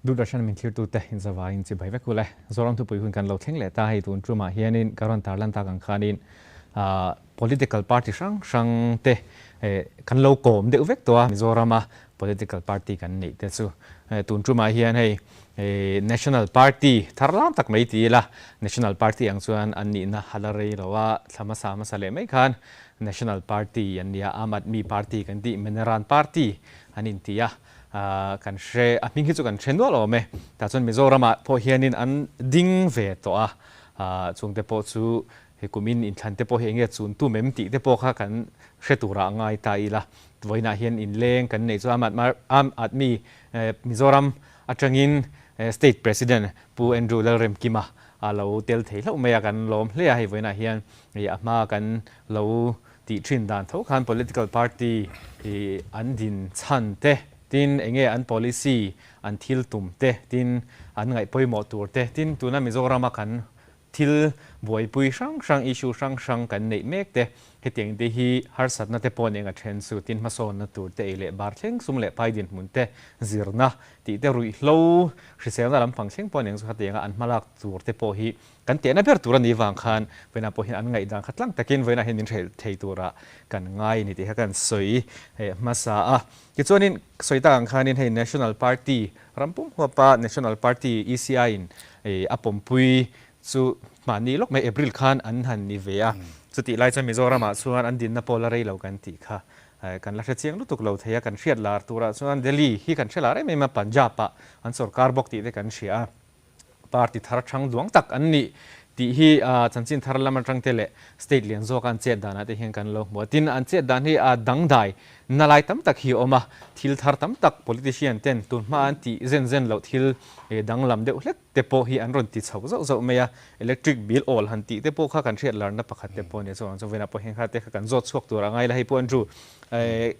Doordarshan min thlirtute inzavaiin chibai vek ule. Zoram thupui hun kan lo thleng leh ta hei tun tumah hianin ka rawn tarlan tak ang khanin political party hrang hrang te kan lo kawm deuh vek tawh a Mizorama political party kan neih te chu tun tumah hian hei National Party thar lam tak mai ti ila National Party ang chuan an nihna a la rei lo a, thla hmasa hmasa leh mai khan National Party an nia, Aam Aadmi Party kan tih Menaran Party an inti a, kan hre a hming hi chu kan hre nual awm e. Tah chuan Mizoramah pawh hianin an ding ve tawh a, chungte pawh chu he kumin inthlan te pawh hi enge chun tum em tih te pawh kha kan hre turah a ngai ta ila. Vawiinah hian inleng kan neih chu Aam Aadmi Mizoram atangin State President Pu Andrew Lalremkima a lo tel thei hlauh mai a, kan lawm hle a, hei vawiinah hian a hma kan lo tih thin dan tho khan political party an din chhan te, tin enge an policy an thil tum te, tin an ngaih pawimawh tur te, tin tuna Mizorama kan thil buaipui hrang hrang issue hrang hrang kan neih mek te, hetiang te hi harsatna te pawh eng a then chu, tin hmasawnna tur te ei leh bar thleng sum leh pai dinhmun te zirna tih te ruihhlo hriselna lampang thleng pawh eng chu hetianga an hmalak tur te pawh hi kan tehna ber tur a nih vang khan vawiinah pawh hian an ngaihdan kha tlang takin vawiinah hian min hrelh thei turah kan ngai a ni tih kha kan sawi hmasa a. Tichuanin sawi tak ang khanin hei National Party ram pum huapa National Party ECI in a pawmpui chu mahni lawk mai April khan an han ni ve a, chutih lai chuan Mizoramah chuan an dinna pawh la rei lo kan tih kha kan la hre chiang lutuk lo thei a, kan hriat lar turah chuan Delhi hi kan hre lar em em a, Punjab ah an sorkar bawk tih te kan hria a. Party thar thang duang tak an nih tih hi chanchin thar lam atang te leh state lian zawka an chet danah te hian kan lo hmu a. Tin, an chet dan hi a dangdai na lai tam tak hi a awm a, thil thar tam tak politician ten tun hma an tih zen zen loh thil danglam deuh hlek te pawh hi an rawn ti chho zauh zauh mai a. Electric bill awl han tih te pawh kha kan hriat larna pakhat te pawh a nia, chuvang chuan vawiinah pawh hian kha te kha kan zawt chhuak tur a ngai la. Hei pawh Andrew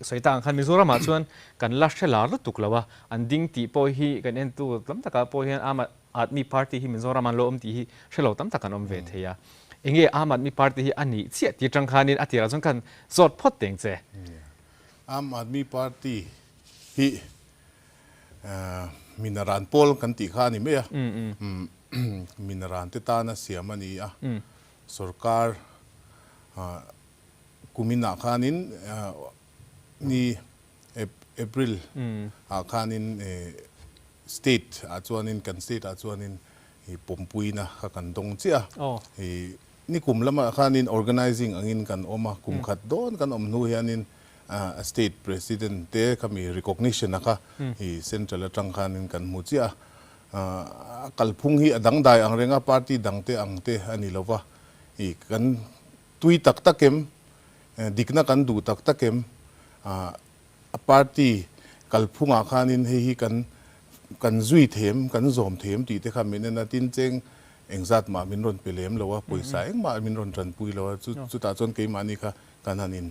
sawi tak ang khan Mizoramah chuan kan la hre lar lutuk lo a, An ding tih pawh hi kan entu tam takah pawh hian Aam Aadmi Party hi Mizoram an lo awm tih hi hre lo tam tak an awm ve thei a. Enge Aam Aadmi Party hi a nih chiah tih atang khanin a tirah chuan khan zawt phawt teng che. Aam Aadmi Party hi Minaran pawl kan tih kha a ni mai a. Minaran te tana siam a ni a. Sorkar kuminah khanin ni April ah khanin state ah chuanin kan state ah chuanin pawmpuina kha kan dawng chiah a, nikum lamah khanin organizing angin kan awm a, kum khat dawn kan awm hnu hianin state president te khami recognition a kha central atang khanin kan hmu chiah a, a kalphung hi a dangdai ang reng a, party dang te ang te a ni lova, kan tui tak tak em Dikna kan duh tak tak em? A party kalphungah khanin hei hi kan kan zui thei em, kan zawm thei em tih te kha min en a, tin cheng engzat mah min rawn pe lem lo a, pawisa engmah min rawn tanpui lo a, chu chutah chuan keimahni kha kan han in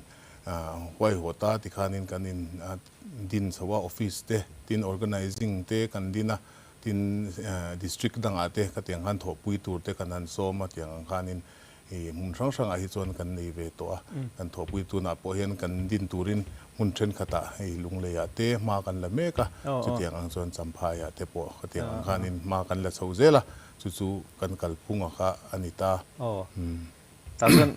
huaihawt a tikhanin kan in din chho a, office te tin organizing te kan din a, tin district dangah te khatiang khan thawhpui tur te kan han sawm a tiang ang khanin Hei hmun hrang hrangah hi chuan kan nei ve tawh a, kan thawhpui tunah pawh hian kan din turin hmun thenkhatah hei Lungleiah te hma kan la mek a, chutiang ang chuan Champhaiah te pawh khatiang ang khanin hma kan la chho zel a, chu chu kan kalphunga kha a ni ta. Aw, tah chuan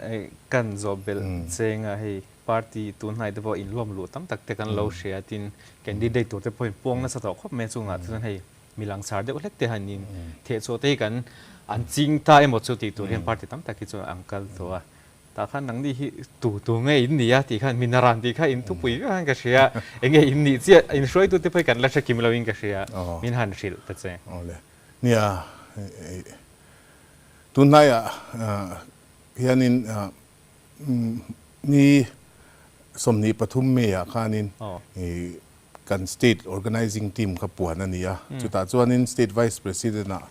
kan zawh belh chenga hei party tunhnai te pawh inlawm luh tam tak te kan lo hria tin candidate tur te pawh in puang nasa tawh khawp mai a, chungah chuan hei Mi langsar deuh hlek te han in theh chhuah te hi kan an ching ta emaw chu tih tur hian party tam tak hi chuan an kal tawh a. Tah khan nangni hi tu tu nge in nih a tih khan mi naran tih kha in thupui vek khan ka hria. Enge in nih chiah in hruaitu te pawh hi kan la hre kim lo in ka hria. Min han hrilh ta che. Awle. Nia, tunhnaiah hianin ni 23 May-ah khanin Kan State Organizing Team kha puan a ni a, chutah chuanin State Vice President-ah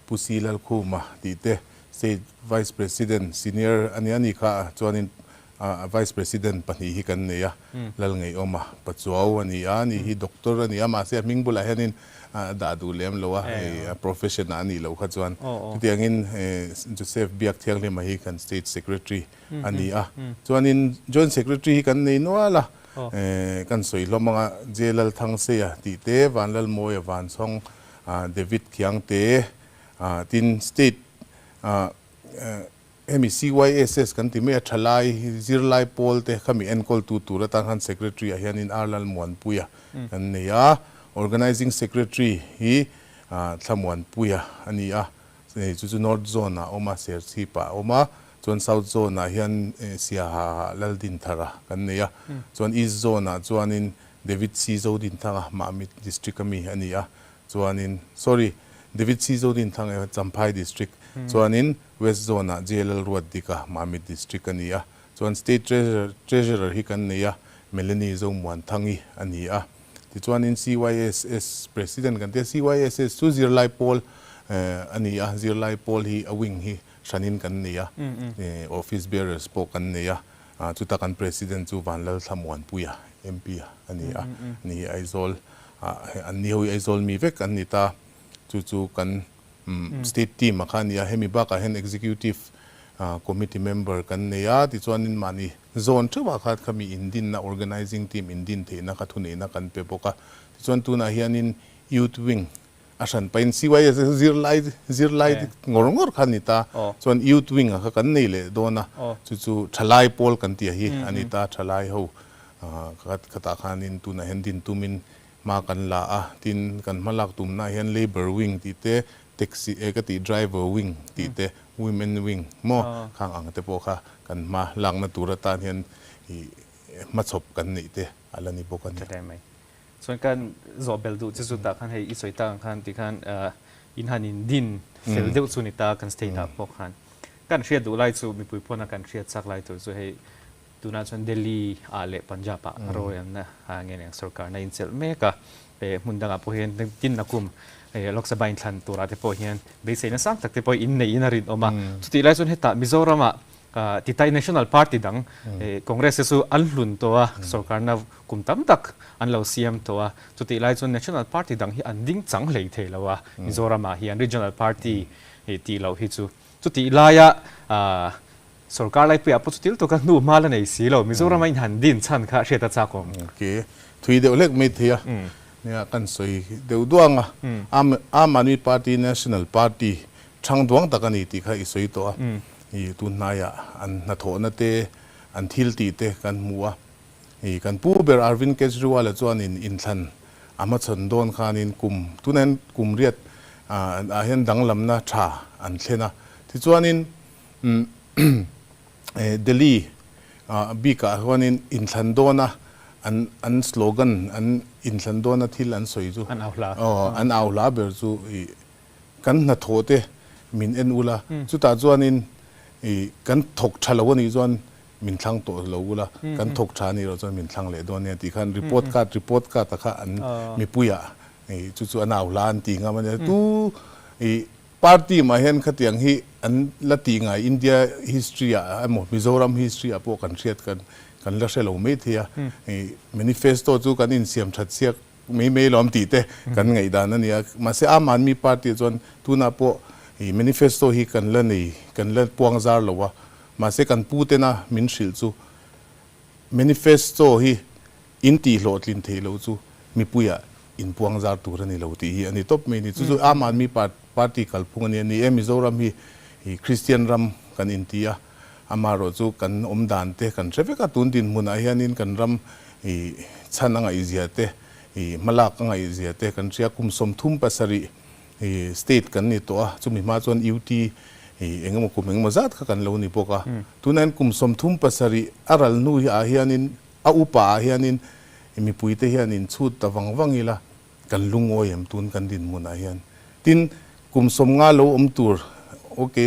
Pu Si Lalkhuma tih te, State Vice President Senior a nia ni kha chuanin Vice President pahnih hi kan nei a, Lalngeiawma Pachuau a ni a, ni hi Doctor a ni a, mahse a hming bulah hianin dah duh lem lo a, hei a profession ah a nih loh kha chuan. Chutiangin Joseph Biakthianghlima hi kan State Secretary a ni a, chuanin Joint Secretary hi kan nei nual a, Kan sawi hlawm anga J Lalthangseia tih te, Vanlalmawia Vanchhawng, David Khiangte, tin state hemi CYSS kan ti mai a thalai zirlai pawl te khami enkawltu tur atan khan secretary ah hianin R Lalmuanpuia kan nei a, Organizing Secretary hi Thlamuanpuia a ni a, chu chu North Zone ah a awm a, Serchhip ah a awm a, chuan South Zone ah hian Siaha Laldinthara kan nei a, chuan East Zone ah chuanin David C Zodinthanga Mahmit District ami a ni a, chuanin sorry David C Zodinthanga Champhai District, chuanin West Zone ah J Lalruatdika Mahmit District a ni a, chuan State Treasurer hi kan nei a, Melanie Zomuanthangi a ni a. Tichuanin CYSS President kan ti a, CYSS chu zirlai pawl a ni a, zirlai pawl hi a wing hi hranin kan nei a, office bearers pawh kan nei a, chuta kan President chu Vanlalthlamuanpuia MP a ni a, ni Aizawl an ni ho hi Aizawl mi vek an ni ta, chu chu kan State team a kha a ni a, hemi bakah hian Executive Committee member kan nei a, tichuanin mahni zawn theuhah khan khami indinna Organizing Team indin theihna kha thuneihna kan pe bawk a, tichuan tunah hianin Youth Wing a hran pahin CYS zirlai zirlai ngawr ngawr kha a ni ta, chuan Youth Wing a kha kan nei leh dawn a, chu chu thalai pawl kan tih hi a ni ta, thalai ho khatah khanin tunah hian din tumin Hma kan la a, tin kan hma lak tumna ah hian Labour Wing tih te, Taxi eh ka tih Driver Wing tih te, Women Wing maw khang ang te pawh kha kan hma lakna tur atan hian ih hmachhawp kan neih te a la ni bawk a ni. Tha mai. Chuan kan zawh bel duh che chu tah khan hei i sawi tak ang khan ti khan in han in din fel deuh chu ni ta kan state ah pawh khan kan hriat duh lai chu mipui pawn a kan hriat chak lai tur chu hei Tunah chuan Delhi ah leh Punjab ah rorelna nge leng sorkarna in chelh mek a, hmun dangah pawh hian tin nakum Lok Sabha inthlan turah te pawh hian beiseina sang tak te pawh in neihin a rinawm a. Chutih lai chuan hetah Mizoram ah Titai National Party dang Congress te chu an hlun tawh a, sorkarna kum tam tak an lo siam tawh a. Chutih lai chuan National Party dang hi an ding chang hlei thei lo a, Mizoram ah hian Regional Party tih loh hi chu. Chutih laia Sorkar laipuiah pawh chutil tawka hnu hma la nei si lo, Mizoram a inhan din chhan kha hriat a chak awm. Ok, thui deuh hlek mai thei a, nia kan sawi deuh duang a, Aam Aadmi Party National Party thang duang tak a ni tih kha i sawi tawh a, i tun hnaiah an hnathawhna te, an thil tih te kan hmu a, i kan pu ber Arvind Kejriwal-a chuanin inthlan a hmachhawn dawn khanin kum tunah hian kum riat ah hian danglamna tha an thlen a, tichuanin Delhi bikah chuanin inthlan dawna an an slogan an inthlan dawna thil an sawi chu An au hla. Aw an au hla ber chu ih kan hnathawh te min en ula chutah chuanin ih kan thawk tha lo anih chuan min thlang tawh lo ula kan thawk tha anih loh chuan min thlang leh dawn nia tih khan report card report card a kha an mipuiah ih chu chu an au hla an ti ngam ania tu ih Party mah hian khatiang hi an la tih ngai India history ah emaw Mizoram history ah pawh kan hriat kan kan la hre lo mai thei a. Manifesto chu kan insiam that siak mai mai lawm tih te kan ngaihdan a ni a. Mahse Aam Aadmi Party ah chuan tunah pawh manifesto hi kan la nei kan la puang zar lo a. Mahse kan pu tena min hrilh chu Manifesto hi in tih hlawhtlin theih loh chu mipuiah in puang zar tur a ni lo tih hi a ni tawp mai a ni. Chu chu Aam Aadmi Party kalphung a ni a ni e. Mizoram hi Christian ram kan inti a, amaherawh chu kan awm dan te kan hre vek a, tun dinhmunah hianin kan ram chhan a ngaihzia te, hmalak a ngaihzia te kan hria. Kum 37 State kan ni tawh a, chumi hma chuan UT engemaw kum engemaw zat kha kan lo ni bawk a. Tunah hian kum 37 a ral hnu hi ah hianin a upa ah hianin mipuite hian inchhut ta vang vang ila kan lungawi em tun kan dinhmunah hian. Tin, kum 50 lo awm tur, ok,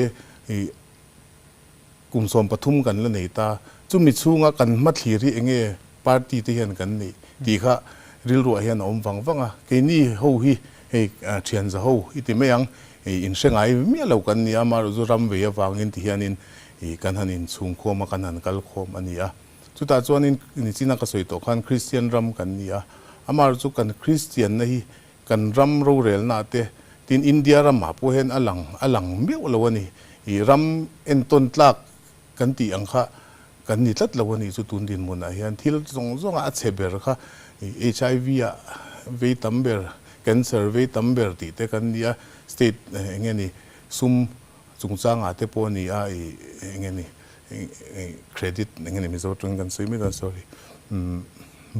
kum 13 kan la nei ta, chumi chhunga kan hmathlir hi enge party te hian kan neih tih kha rilruah hian a awm vang vang a. Keini ho hi hei thianza ho i ti mai ang, inhre ngai miah lo kan ni a, amaherawhchu ram vei avangin ti hianin kan han inchhungkhawm a, kan han kalkhawm a ni a. Chutah chuanin nichina ka sawi tawh khan Kristian ram kan ni a, amaherawhchu kan Kristianna hi kan ram rorelna te tin India ramah pawh hian a lang a lang meuh lo a ni. Ih ram entawn tlak kan tih ang kha kan ni tlat lo a ni chu tun dinhmunah hian thil zawng zawnga a chhe ber kha HIV ah vei tam ber. Cancer vei tam ber tih te kan ni a, state eng nge ni sum chungchangah te pawh a ni a, ih eng nge ni credit eng nge ni Mizo tawngin kan sawi mai dawn sorry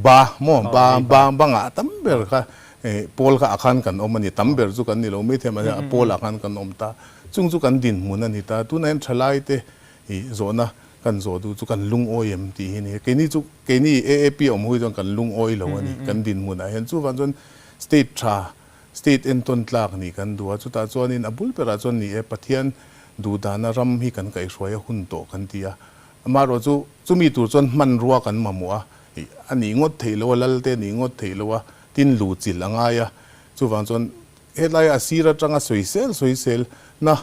ba maw ba ba bangah tam ber kha pawl kha ah khan kan awm a ni, tam ber chu kan ni lo maithei mahse a pawl ah khan kan awm ta, chung chu kan dinhmun a ni ta, tunah hian thalai te ih zawhna kan zawh duh chu kan lungawi em tih hi a ni. Keini chu keini AAP awm hui chuan kan lungawi lo a ni kan dinhmunah hian chuvang chuan state tha state entawn tlak nih kan duh a, chutah chuanin a bul berah chuan ni e Pathian duhdana ram hi kan kaihhruai a hun tawh kan ti a, amaherawh chu chumi tur chuan hmanrua kan mamawh a, ih a nih ngawt theih lo a, lalte a nih ngawt theih lo a, tin luhchilh a ngai a, chuvang chuan Hetlai a sir atanga sawisel sawisel na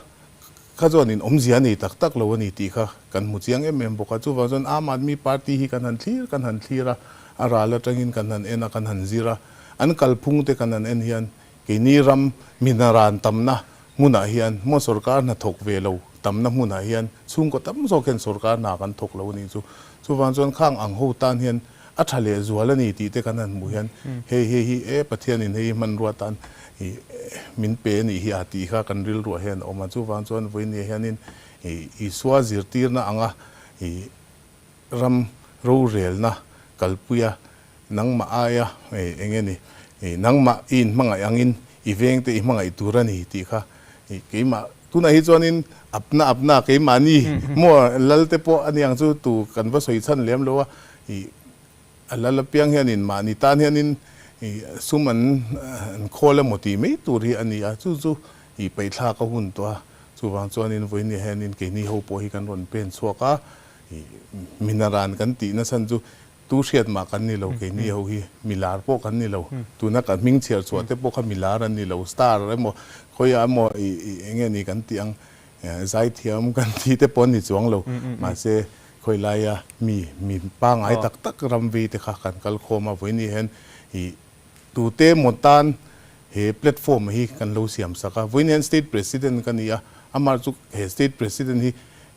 kha chuan in awmzia a nei tak tak lo a ni tih kha kan hmu chiang em em bawk a. Chuvang chuan Aam Aadmi Party hi kan han thlir kan han thlir a, a ral atangin kan han en a, kan han zir a. An kalphung te kan han en hian keini ram minaran tamna hmunah hian maw sorkar hna thawk ve lo tamna hmunah hian chhungkaw tam zawk hian sorkar hna kan thawk lo a nih chu. Chuvang chuan khang ang ho tan hian A tha leh zual a ni tih te kan han hmuh hian hei hei hi e Pathianin hei hi hmanrua tan i min pe a nih hi a tih kha kan rilruah hian a awm a. Chuvang chuan vawinia hianin i Isua zirtirna anga i ram rorelna kalpuia nangmah aia eng nge ni i nangmah i inhmangaih angin i vengte i hmangaih tur a ni tih kha i keimah tunah hi chuanin apna apna keimahni maw Lalte pawh a niang chu tu kan va sawi chhan lem lo a. I a lal apiang hianin mahni tan hianin i sum an an khawl emaw tih mai tur hi a ni a, chu chu i paihthlak a hun tawh a, chuvang chuanin vawinia hianin keini ho pawh hi kan rawn pen chhuak a, i minaran kan tih nasa chu tu hriat mah kan ni lo, keini ho hi milar pawh kan ni lo, tuna ka hming chhiar chhuah te pawh kha milar an ni lo, star emaw khawiah emaw i eng nge ni kan tih ang zaithiam kan tih te pawh an ni chuang lo, mahse Khawi laia mi mi pangngai tak tak ram vei te kha kan kal khawm a, vawiin hian ih tute maw tan he platform hi kan lo siam sak a, vawiin hian state president ka ni a, amah chu he state president hi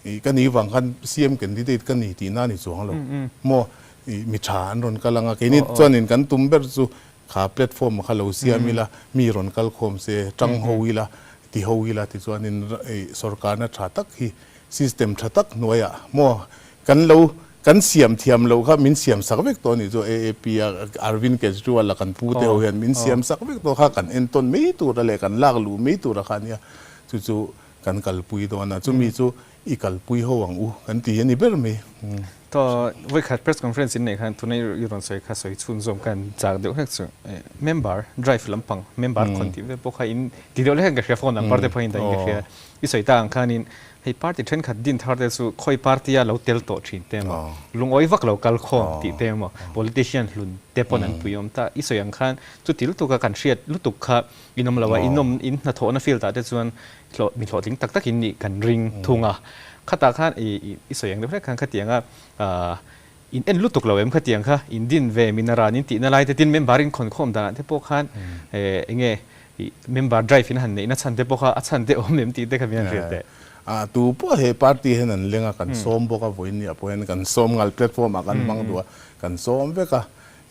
ih ka nih vang khan CM candidate ka ni tihna a ni chuang lo maw, ih mi tha an rawn kal ang a, keini chuanin kan tum ber chu kha platform kha lo siam ila, mi rawn kal khawm se, tang ho ila, ti ho ila tichuanin ih sorkarna tha tak hi System tha tak hnuaiah maw kan lo kan siam thiam loh kha min siam sak vek tawh a nih chu AAP a Arvind Kejriwal a kan pu te ho hian min siam sak vek tawh kha kan entawn mai tura leh kan lak luh mai tura kha ania chu chu kan kalpui dawn a chumi chu i kalpui ho ang u kan ti a ni ber mai. Tawh vawikhat press conference in neih khan tuna i rawn sawi kha sawi chhunzawm khan chak deuh hlek chu member drive lampang member khawn tih vel pawh kha in ti deuh hlek hian ka hria phone number te pawh in dah in ka hria. I sawi ta ang khanin hei party thenkhat din thar te chu khawi party a lo tel tawh thin te emaw, lungawi vak lo kal khawm tih te emaw, politician hlun te pawn an pui awm ta. I sawi ang khan chuti lutuk a kan hriat lutuk kha in awm lo a, in awm in hnathawhna field ah te chuan hlawh mi hlawhtling tak tak in nih kan ring thung a. Khatah khan i i sawi ang deuh hlek khan khatianga in en lutuk lo em khatiang kha in din ve min a ran in tihna lai te tin member in khawn khawm danah te pawh khan enge I member drive in han neihna chhan te pawh kha a chhan te awm em tih te kha min han hrilh teh. A tu pawh he party hian an leng a, kan sawm bawk a, vawiin ni ah pawh hian kan sawm nghal platform ah kan hmang duh a, kan sawm vek a,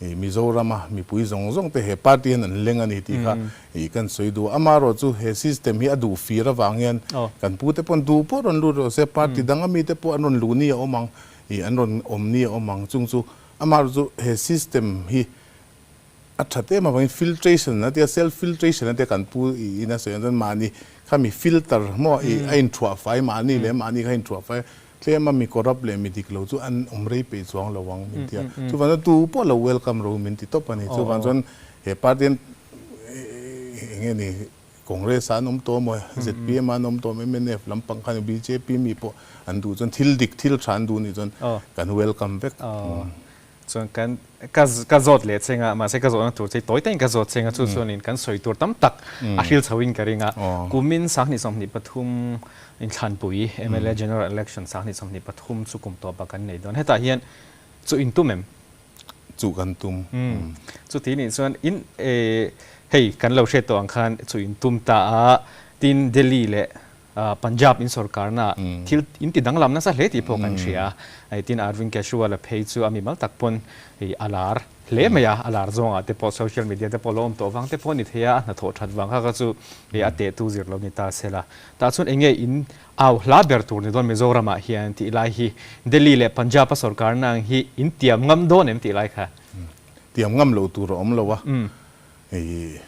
i Mizoram a mipui zawng zawng te he party hian an leng a ni tih kha i kan sawi duh a. Amaherawh chu he system hi a duh fir avang hian kan pu te pawn duh pawh rawn lut rawh se, party dang ami te pawh an rawn luh ni a awm ang, i an rawn awm ni a awm ang chung chu amaherawh chu he system hi A that em avangin filtration a tia, self filtration a tia kan pu in a sawi ang chuan mahni kha mi filter maw i a inthuah fai mahni leh mahni kha inthuah fai tlem a mi corrupt leh mi dik lo chu an awm rei peih chuang lo ang min tia. Chuvang chuan tu pawh lo welcome ro min ti tawp a ni. Chuvang chuan he party hian eng nge ni Congress ah an awm tawh maw, zpm ah an awm tawh maw, mnf lampang khan bjp mi pawh an duh chuan thil dik thil tha an duh nih chuan kan welcome vek. Chuan kan ka ka zawt leh cheng a, mahse ka zawhna tur che tawi takin ka zawt cheng a, chu chuanin kan sawi tur tam tak a hril chhoin ka ring a. Kumin 2023 inthlanpui mla General Election 2023 chu kum tawpah kan nei dawn. Hetah hian chu in tum em? Chu kan tum. Chuti nih chuan in hei kan lo hriat tawh ang khan chu in tum ta a, tin Delhi leh Punjab in sorkarna thil in ti danglam nasa hle tih pawh kan hria a, tin Arvind Kejriwal a phei chu a mimal tak pawn a lar hle mai a, a lar zawngah te pawh social media te pawh lo awm tawh vang te pawh a ni thei a, a hnathawh that vang kha kha chu a tehtu zir lo ni ta se la. Tah chuan eng nge in au hla ber tur ni dawn Mizoramah hian tih lai hi Delhi leh Punjab a sorkarna ang hi in tiam ngam dawn em tih lai kha? Tiam ngam lo tur a awm lo a, hei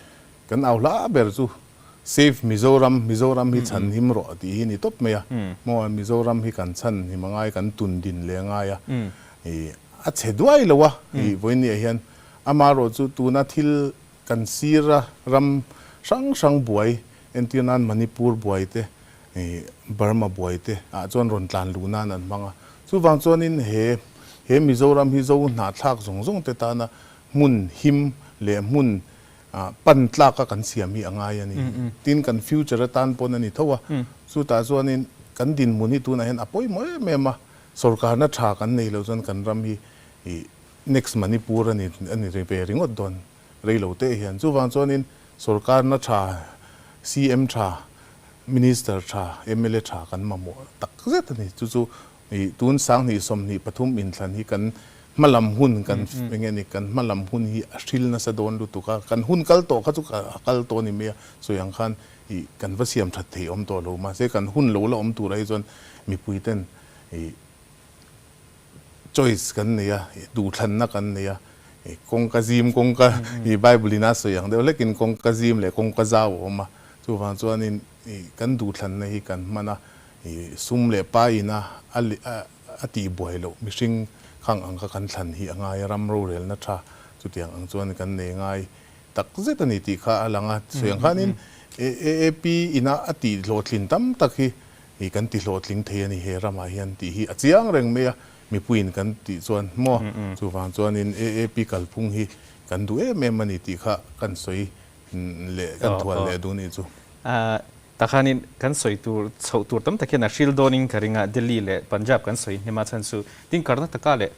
kan au hla ber chu Save Mizoram, Mizoram hi chhan him rawh tih hi ni tawp mai a, maw Mizoram hi kan chhan him a ngai, kan tun din leh a ngai a, a chhe duai lo a, vawiin hian amaherawh chu tuna thil kan sir a ram hrang hrang buai entir nan Manipur buai te, Burma buai te ah chuan rawn tlan luh nan an hmang a, chuvang chuanin he he Mizoram hi Zo hnahthlak zawng zawng te tana hmun him leh hmun pan tlak a kan siam hi a ngai a ni. Tin, kan future atan pawn a ni tho a, chutah chuanin kan dinhmun hi tunah hian a pawimawh em em a, sorkarna tha kan nei loh chuan kan ram hi next Manipur a ni a ni ve ringawt dawn rei lo teh hian. Chuvang chuanin sorkarna tha, CM tha, Minister tha, mla tha kan mamawh tak zet a ni. Chu chu Tun 2023 inthlan hi kan hmalam hun kan eng nge ni kan hmalam hun hi a hril nasa dawn lutuk a, kan hun kal tawh kha chu a kal tawh a ni mai a, sawi ang khan ih kan va siam that thei awm tawh lo mahse kan hun lo la awm turah hi chuan mipui ten ih choice kan nei a, duhthlanna kan nei a, kawngka zim kawngka ih Bible in a sawi ang deuh hlekin kawngka zim leh kawngka zau a awm a, chuvang chuanin ih kan duhthlanna hi kan hman a. I sum leh pa ina a a tih buai loh mihring khang ang kha kan thlan hi a ngai a, ram rorelna tha chutiang ang chuan kan nei ngai tak zet a ni tih kha a lang a. Sawi ang khanin AAP ina a tih hlawhtlin tam tak hi i kan ti hlawhtling thei a ni he ramah hian tih hi a chiang reng mai a, mipuiin kan tih chuan maw chuvang chuanin AAP kalphung hi kan duh em em a ni tih kha kan sawi leh kan thual leh duh nih chu. Takhanin kan sawi tur chhoh tur tam tak hian a hril dawnin ka ring a, Delhi leh Punjab kan sawi hnem a chhan chu tin Karnataka leh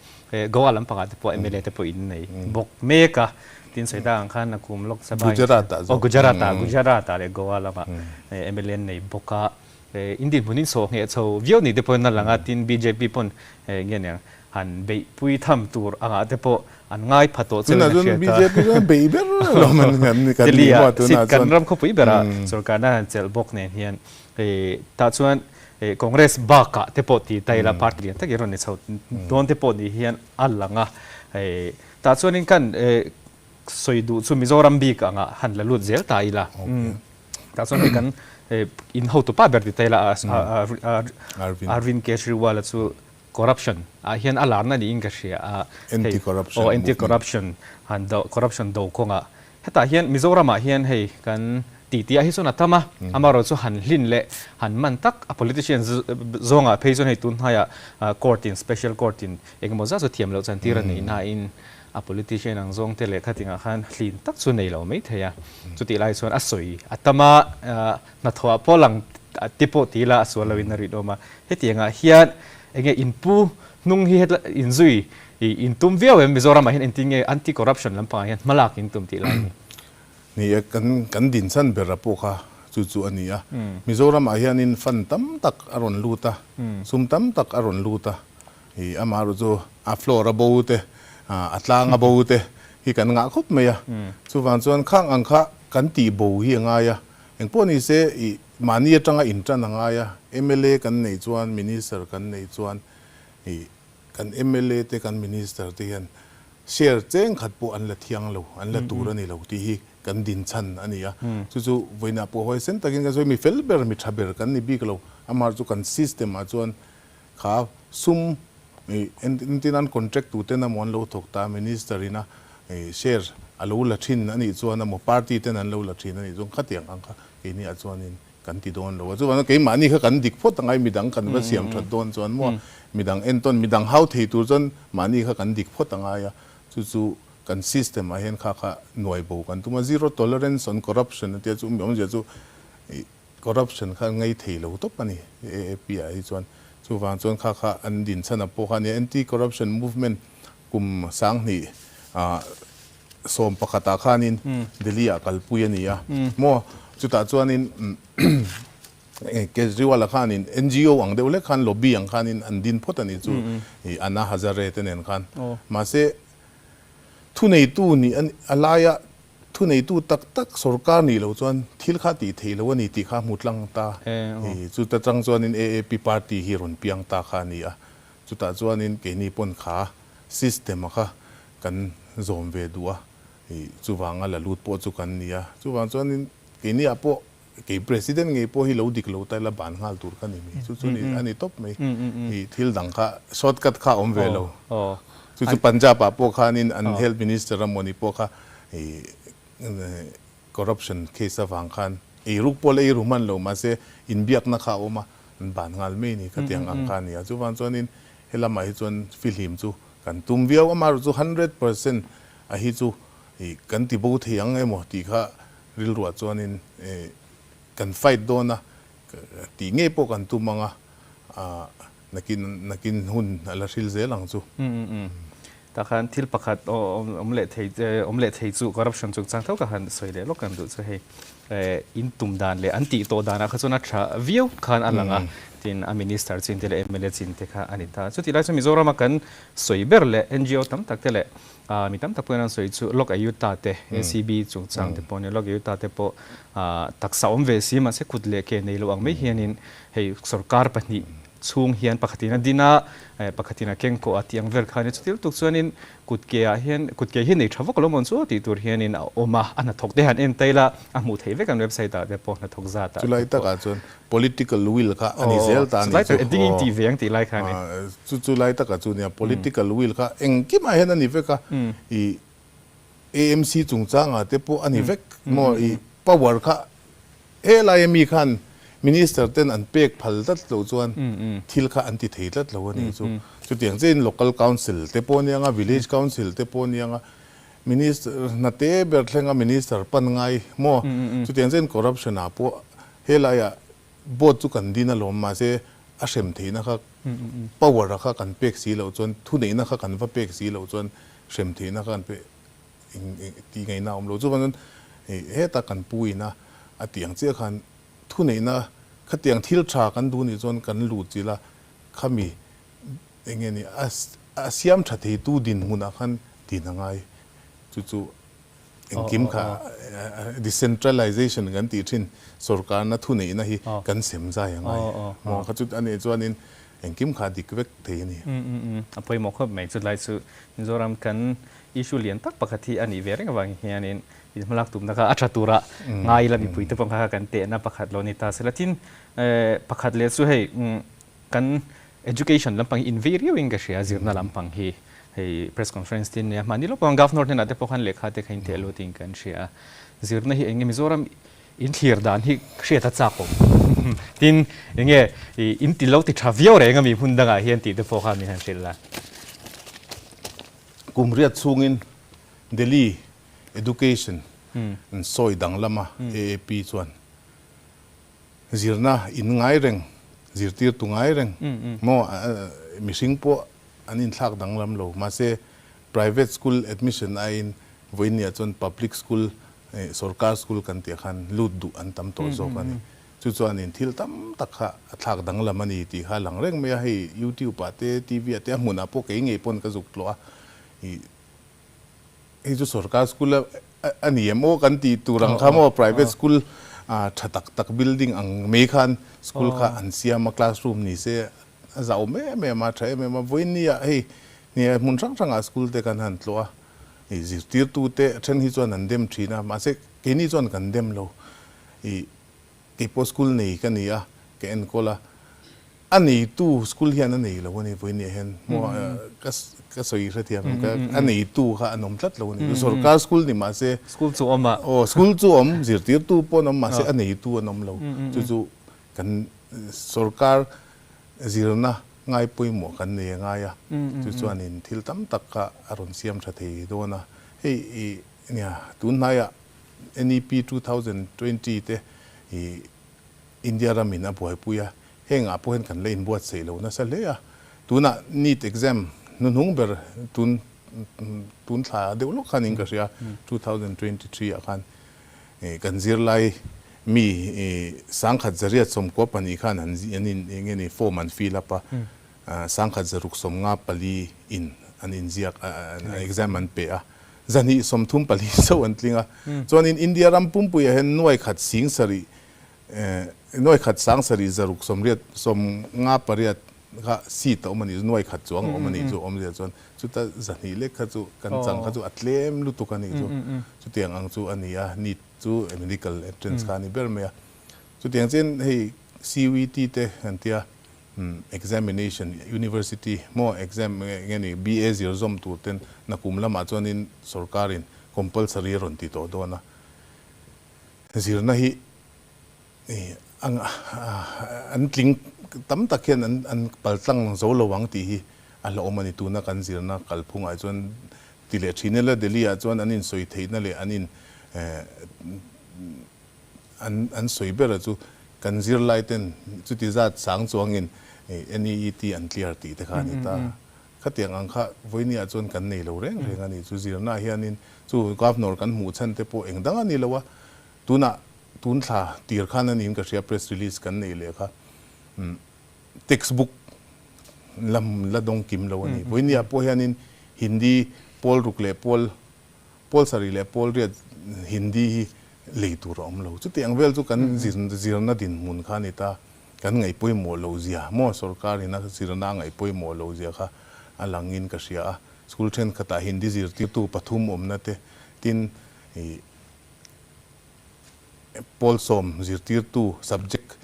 Goa lampangah te pawh mla te pawh in nei bawk mek a, tin sawi tak ang khan Nakum Lok Sabha in aw Gujarat ah Gujarat ah leh Goa lamah mla an nei bawk a, in dinhmun in sawh ngheh chho viau ni te pawhin a lang a, tin bjp pawn nge niang Han beihpui tham tur angah te pawh an ngai pha tawh chuan a hriat a. BJP chuan beih ber lo man kan ni kan ni maw tunah chuan. Kan ram khawpui berah sorkarna han chelh bawk nen hian tah chuan Congress bakah te pawh ti ta ila party lian takin rawn ni chho dawn te pawh ni hian a lang a. Tah chuanin kan sawi duh chu Mizoram bik angah han la lut zel ta ila. Tah chuan hei kan in hotupa ber ti ta ila Arvind Kejriwal-a chu Corruption ah hian a larna niin ka hria a, hei aw anti corruption han do corruption do kawngah hetah hian Mizoram ah hian hei kan titi ah hi chuan a tam a, amaherawh chu han hlin leh han man tak a politician zawngah phei chuan hei tun hnaiah court in special court in engemaw zat chu thiam loh chan tir a nih nain a politician ang zawng te leh khatingah khan hlin tak chu nei lo mai thei a, chutih lai chuan a sawi a tam a hnathawh ah pawh lang te pawh ti ila a sual loin a rinawm a. Hetiangah hian enge inpu hnung hi hetla inzui intum viau em Mizoramah hian engtin nge anti corruption lampangah hian hmalak intum tih lai ni? Ni e, kan kan dinchhan bera pawh kha chu chu a ni a. Mizoramah hianin fund tam tak a rawn lut a, sum tam tak a rawn lut a. I amaherawh chu a floor a bo te, a tlang a bo te hi kan ngah khawp mai a. Chuvang chuan khang ang kha kan tih bo hi a ngai a. Engpawh ni se i mahni atanga intan a ngai a, mla kan neih chuan Minister kan neih chuan i kan mla te kan Minister te hian share cheng khat pawh an la thiang lo, an la tur a ni lo tih hi kan dinchan a ni a. Chu chu vawiinah pawh huaisen takin kan sawi mi fel ber mi tha ber kan ni bik lo, amaherawhchu chu kan system ah chuan kha sum i entin an contract tu ten emaw an lo thawk ta minister ina i share a lo la thin a nih chuan emaw party ten an lo la thin a nih chuan khatiang ang kha keini ah chuanin kan ti dawn lo a chuvangin keimahni kha kan dik phawt angai midang kan va siam that dawn chuan maw midang entawn midang hau thei tur chuan mahni kha kan dik phawt angai a chu chu kan system ah hian kha kha nuai bo kan tum a zero tolerance on corruption a tia chu mi awmzia chu i Corruption kha an ngei thei lo tawp a ni AAP ah hi chuan. Chuvang chuan kha kha an din chhan a pawh kha a nia. Anti-corruption movement kum 2011 ah khanin Delhi ah kalpui a ni a maw. Chutah chuanin Kejriwal-a khanin NGO ang deuh hlek khan lobby ang khanin an din phawt a ni chu Anna Hazare te nen khan. Mahse. Thuneitu nih a laia thuneitu tak tak sorkar nih loh chuan thil kha tih theih loh a ni tih kha a hmu tlang ta. Chuta tang chuanin AAP party hi rawn piang ta kha a ni a. Chutah chuanin keini pawn kha system a kha kan zawm ve duh a, chuvanga la lut pawh chu kan ni a. Chuvang chuanin keiniah pawh Kei President ngei pawh hi lo dik lo ta ila ban nghal tur kha ni mai. Chu chu a ni tawp mai. I thil dang kha short cut kha a awm ve lo. Chu chu Punjab ah pawh khanin an Health Minister a mawni pawh kha i corruption case avang khan eiruk pawh la eiru hman lo mahse inbiakna kha a awm a, an ban nghal mai ni khatiang ang kha a ni a. Chuvang chuanin helamah hi chuan fihlim chu kan tum viau. Amaherawhchu 100% a hi chu i kan ti bo thei ang emaw tih kha Rilruah chuanin kan fight dawn a, tih ngei pawh kan tum ang a, nakin nakin hun a la hril zel ang chu. Tah khan thil pakhat awm leh thei awm leh thei chu corruption chungchang tho ka han sawi leh lawk kan duh chu hei in tum dan leh an tih tawh danah kha chuan a tha viau khan a lang a, tin a minister chin te leh mla chin te kha a ni ta. Chutih lai chuan Mizorama kan sawi ber leh NGO tam tak te leh Mi tam tak pawhin an sawi chu Lok Ayutta te, ACB chungchang te pawh nia, Lok Ayutta te pawh taksa awm ve si mahse kut leh ke nei lo ang mai hianin hei sorkar pahnih chhung hian pakhatin a din a, pakhatin a keng kawh a tih ang vel kha a nia. Chuti lutuk chuanin kut ke ah hian kut ke hi nei tha vak lo mawn chu tih tur hianin a awm a, a hnathawk te han en tail a, a hmuh theih vek an website ah te pawh hnathawk zat ah te Chulai pawh. takah chuan Political will kha a ni zel ta a ni chu. Ding in tih ve ang tih lai kha a ni. Chu chu lai takah chu nia political will kha engkimah hian a ni vek a, i AMC chungchangah te pawh a ni vek maw i power kha helai ami khan minister ten an pek phal tlat loh chuan thil kha an ti thei tlat lo a ni chu. Chutiang chiahin local council te pawh a nia village council te pawh a nia minister hna te ber thlenga minister pan ngai maw chutiang chiahin corruption ah pawh Helaiah board chu kan din alawm mahse a hrem theihna kha power a kha kan pek si loh chuan thuneihna kha kan va pek si loh chuan hrem theihna kha kan pe tih ngaihna a awm lo. Chuvang chuan heta kan pu ina a tih ang chiah khan thuneihna khatiang thil tha kan duh nih chuan kan luh chilh a, khami eng nge ni a siam tha theitu dinhmunah khan din a ngai chu chu Engkim kha decentralization kan tih thin sorkarna thuneihna hi kan sem zai a ngai. Maw kha chu a nih chuanin engkim kha dik vek thei a ni. A pawimawh khawp mai. Chulai chu Mizoram kan issue lian tak pakhat hi a nih ve reng avangin hianin inhmalak tumna kha a tha tura ngai ila mipuite pawh kha kan tehna pakhat lo ni ta se la. Tin, pakhat leh chu hei Kan education lampang hi invei riauin ka hria, zirna lampang hi hei press conference te nia mahni lawk pawh governor hnenah te pawh khan lehkha te kha intheh lut in kan hria a, zirna hi enge Mizoram inthlir dan hi hriat a chak awm tin enge in ti lo ti tha viau reng ami hmun dangah hian tih te pawh kha min han hrilh la. Kum riat chhungin Delhi education an sawi danglam a AAP chuan Zirna in ngai reng, zirtirtu ngai reng maw mihring pawh an inthlak danglam lo. Mahse, private school admission aiin vawiinniah chuan public school, sorkar school kan tih ah khan lut duh an tam tawh zawk a ni. Chu chuanin thil tam tak kha a thlak danglam a ni tih kha a lang reng mai a. Hei YouTube ah te, TV ah te a hmunah pawh kei ngei pawn ka zuk tlawh a. Hei chu sorkar school a ni em aw kan tih tur ang kha maw private school tha tak tak building ang mai khan school kha an siam a classroom ni se a zauh em em a tha em em a vawiin ah hei nia hmun hrang hrang ah school te kan han tlawh a ih zirtirtu te then hi chuan an dem thin a mahse keini chuan kan dem lo ih keipawh school nei ka ni a ka enkawl a. A neitu school hian a nei lo a ni vawiin hian maw ka ka sawi hrethiam em ka a neitu kha an awm tlat lo a ni sorkar school ni mahse school chu awm a aw school chu awm zirtirtu pawh an awm mahse a neitu an awm lo chu chu kan sorkar zirna ngai pawimawh kan nei a ngai a chu chuanin thil tam tak kha a rawn siam tha thei dawn a hei i nia tunhnaiah NEP 2020 te i India ramin a buaipui a, hengah pawh hian kan la inbuatsaih lo nasa hle a. Tunah NEET exam hnuhnung ber tun tun thla deuh lawk khan in ka hria, 2023 ah khan kan zirlai mi 10,100 14 khan an an in eng nge ni form an fill up a, 10,654 in an inziak exam an pe a. 234 chauh an tling a. Chuanin India ram pumpuiah hian nuai khat sing sarih, nuai khat sang sarih zaruk sawmriat 58 kha seat a awm a nih chu, nuai khat chuang a awm a nih chu awmzia chuan chuta 200 lek kha chu kan chang kha chu a tlem lutuk a nih chu. Chutiang ang chu a ni a, NEET chu medical entrance kha a ni ber mai a. Chutiang chuan hei CUET te kan tia examination university maw exam nge ni BA zir zawm tur ten nakum lamah chuanin sorkarin compulsory a rawn ti tawh dawn a. Zirna hi an tling tam tak hian an paltlang zo lo ang tih hi a hlauhawm a ni. Tuna kan zirna kalphungah chuan ti leh thin ila Delhi ah chuan an insawi theihna leh an in an an sawi ber a chu kan zirlai ten chuti zat sang chuangin NEET an clear tih te kha a ni ta. Khatiang ang kha vawiini ah chuan kan nei lo reng reng a ni. Chu zirna ah hianin chu Governor kan hmuh chhan te pawh eng dang a ni lo a, tunah tun thla tir khan a niin ka hria press release kan neih leh kha textbook lam la dawng kim lo a ni. Vawiini ah pawh hianin Hindi pawl ruk leh pawl pawl sarih leh pawl riat Hindi hi lei tur a awm lo. Chutiang vel chu kan zirna dinhmun kha a ni ta. Kan ngaih pawimawh loh zia maw sorkarin a zirna a ngaih pawimawh loh zia kha a langin ka hria a. School thenkhatah Hindi zirtirtu pathum awmna te tin ih pawl sawm zirtirtu subject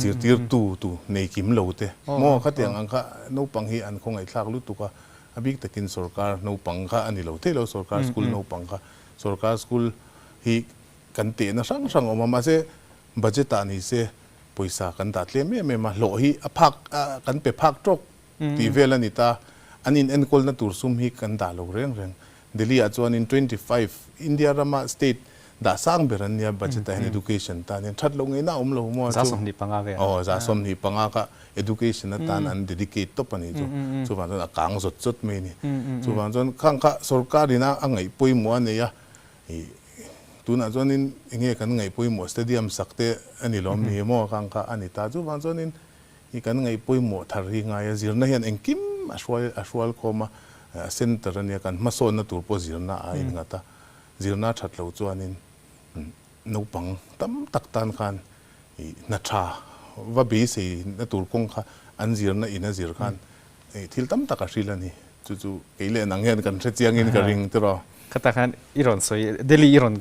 zirtirtu tu nei kim lo te maw khatiang ang kha naupang hi an khawngaihthlak lutuk a, a bik takin sorkar naupang kha a ni lo theih lo sorkar school naupang kha sorkar school hi kan tehna hrang hrang a awm a mahse budget ah ni se pawisa kan dah tlem em em a hlawh hi a phak kan pe phak tawk tih vel a ni ta an in enkawlna tur sum hi kan dah lo reng reng Delhi ah chuanin 25 India rama state dah sang ber an nia budget ah hian education tan hian that loh ngeina a awm lo maw chu 25 vel. Aw 25 kha education atan an dedicate tawp a ni chu chuvang chuan a kang zawt zawt mai a ni chuvang chuan khang kha sorkar in a ngaih pawimawh a nei a ih tunah chuanin enge kan ngaih pawimawh stadium sak te a ni lawm ni maw khang kha a ni ta chuvang chuanin Hi kan ngaih pawimawh thar hi ngai a, zirna hian engkim a hruai a hrual khawm a, a center a nia, kan hmasawnna tur pawh zirna a innghat a, zirna a that lo chuanin naupang tam tak tan khan ih hna tha va beisei na tur kawng kha an zirna in a zir khan ih thil tam tak a hril a ni, chu chu kei leh nang hian kan hre chiangin ka ring tiraw. Khatah khan i rawn sawi Delhi i rawn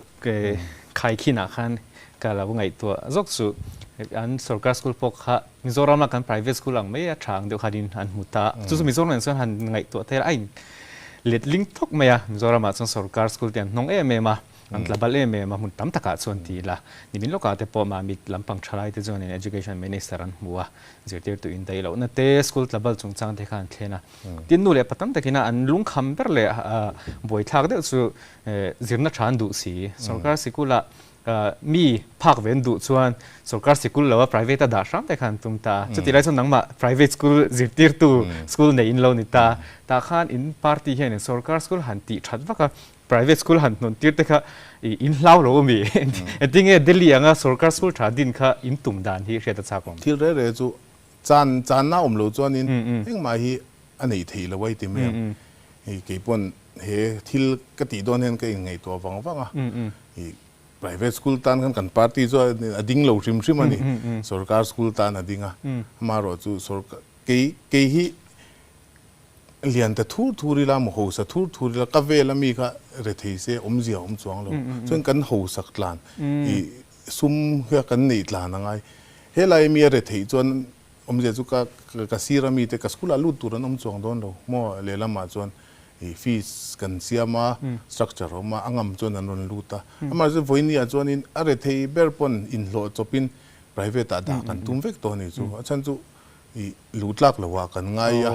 khai khinah khan Ka lo ngaihtuah zawk chu an sorkar school pawh kha Mizoram a kan private school ang mai a tha ang deuh khanin an hmu ta. Chu chu Mizoram nen chuan han ngaihtuah thei a in let ling thawk mai a. Mizoram ah chuan sorkar school te an hnawng em em a, an tla bal em em a hmun tam takah chuan ti ila. Nimin lawkah te pawh Mamit lampang thalai te chuanin Education Minister an hmu a, zirtirtu indaih lohna te school tla bal chungchang te kha an thlen a. Tin nu leh pa tam takin a an lungkham ber leh buaithlak deuh chu zirna tha an duh si. Sorkar sikul ah Mi phak ve an duh chuan sorkar sikul lo a private a dah hram te khan an tum ta. Chuti lai chuan nangmah private school zirtirtu school nei in lo ni ta. Tah khan in party hian in sorkar school han tih that vak a, private school han hnawn tir te kha in hlau lo a mi? Engtinge Delhi anga sorkar school tha din kha in tum dan hi hriat a chak awm? Thil reh reh chu chan channa awm lo chuanin engmah hi a neih theih lo a i ti mai ang. Hei kei pawn he thil ka tih dawn hian ka inngaihtuah vang vang a, i private school tan khan kan party chu a ding lo hrim hrim a ni, sorkar school tan a ding a, amaherawh chu sorkar kei kei hi lian ta thur thur ila maw hausa thur thur ila ka vel ami kha rethei se awmzia awm chuang lo, chuan kan hausak tlan i sum hian kan neih tlan a ngai, helai mi a retheih chuan Awmzia chu ka ka sir a mite ka school ah lut tur an awm chuang dawn lo maw lehlamah chuan ih fees kan siam a structure a awm a a ngam chuan an rawn lut a amaherawhchu vawiini ah chuanin a rethei ber pawn inhlawh chawpin private ah dah kan tum vek tawh a ni chu a chhan chu ih luh tlak lo ah kan ngai a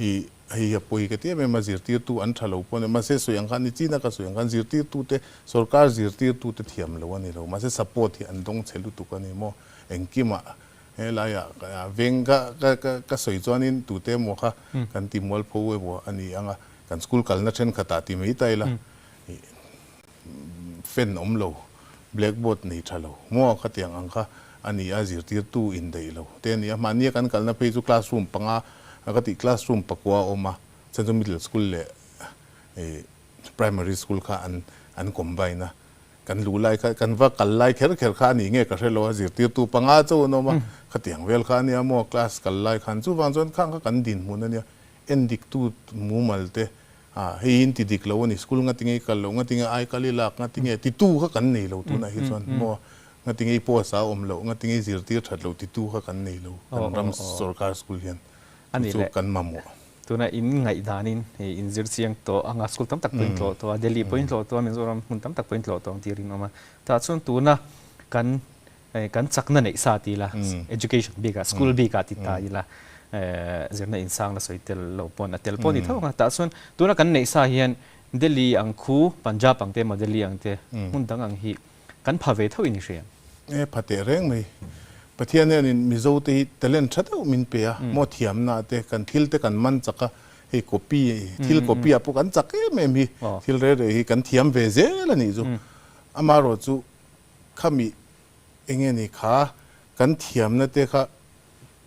ih hei a pawi ka ti em em a zirtirtu an tha lo pawh a ni mahse sawi ang khan ni china ka sawi ang khan zirtirtu te sorkar zirtirtu te thiam lo a ni lo mahse support hi an dawng chhe lutuk a ni maw engkimah Helaiah veng ka ka sawi chuanin tute emaw kha kan ti mualpho emaw a ni ang a, kan school kalna thenkhatah ti mai ta ila fan awm lo, blackboard nei tha lo maw khatiang ang kha a ni a, zirtirtu indaih lo te a ni a. Mahnia kan kalna phei chu classroom panga ka tih classroom pakua a awm a, chuan chu middle school leh primary school kha an an combine a, kan luh lai kha kan va kal lai kher kher kha a nih nge ka hre lo a, zirtirtu panga chauh an awm a, khatiang vel kha a nia maw class kal lai khan chuvang chuan khang kha kan dinhmun a nia, en diktu mumal te ah hei in ti dik lo a ni, school ngatinge i kal loh, ngatinge ai kal i lak, ngatinge titu kha kan nei lo tunah hi chuan maw ngatinge i post a awm loh, ngatinge i zirtir that loh titu kha kan nei lo kan ram sorkar school hian chu chu kan mamawh. Tuna in ngaihdanin hei in zir chiang tawh anga school tam tak pawh in tlawh tawh a, Delhi pawh in tlawh tawh a, Mizoram hmun tam tak pawh in tlawh tawh ang tih rinawm a. Tah chuan tuna kan kan chakna neih sa ti ila, education bikah, school bikah ti ta ila, zirna insang la sawi tel lo pawn a tel pawh a ni tho ang a. Tah chuan tuna kan neih sa hian Delhi ang khu, Punjab ang te emaw Delhi ang te hmun dang ang hi kan pha ve tho in i hria. E pha teh reng mai. Pathian hianin Mizo te hi talent tha deuh min pe a, maw thiamna te, kan thil te kan man chak a, hei copy, thil copy ah pawh kan chak em em hi, thil reh reh hi kan thiam ve zel a nih chu. Amaherawh chu khami enge ni kha kan thiamna te kha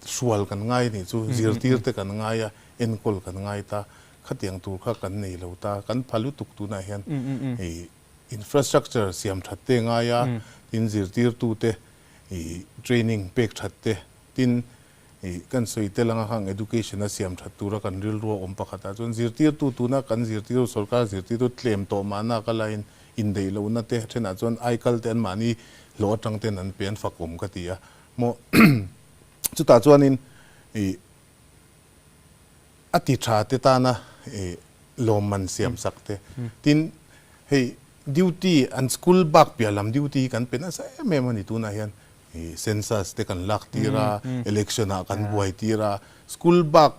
hrual kan ngai a nih chu, zirtir te kan ngai a, enkawl kan ngai ta, khatiang tur kha kan nei lo ta, kan pha lutuk tunah hian hei Infrastructure siam that te ngai a, tin zirtirtute i training pek that te, tin i kan sawi tel anga khang education a siam that tura kan rilru a awm pakhat ah chuan zirtirtu tuna kan zirtirtu sorkar zirtirtu tlem tawh mahna ka laiin indaih lohna te thenah chuan aikal te anmahni hlawh atang ten an pe an fak awm ka ti a maw chutah chuanin i A ti tha te tana lawmman siam sak te. Tin, hei duty an school bak piah lam duty hi kan pe nasa em em a ni tunah hian census te kan lak tir a, election ah kan buai tir a, school bak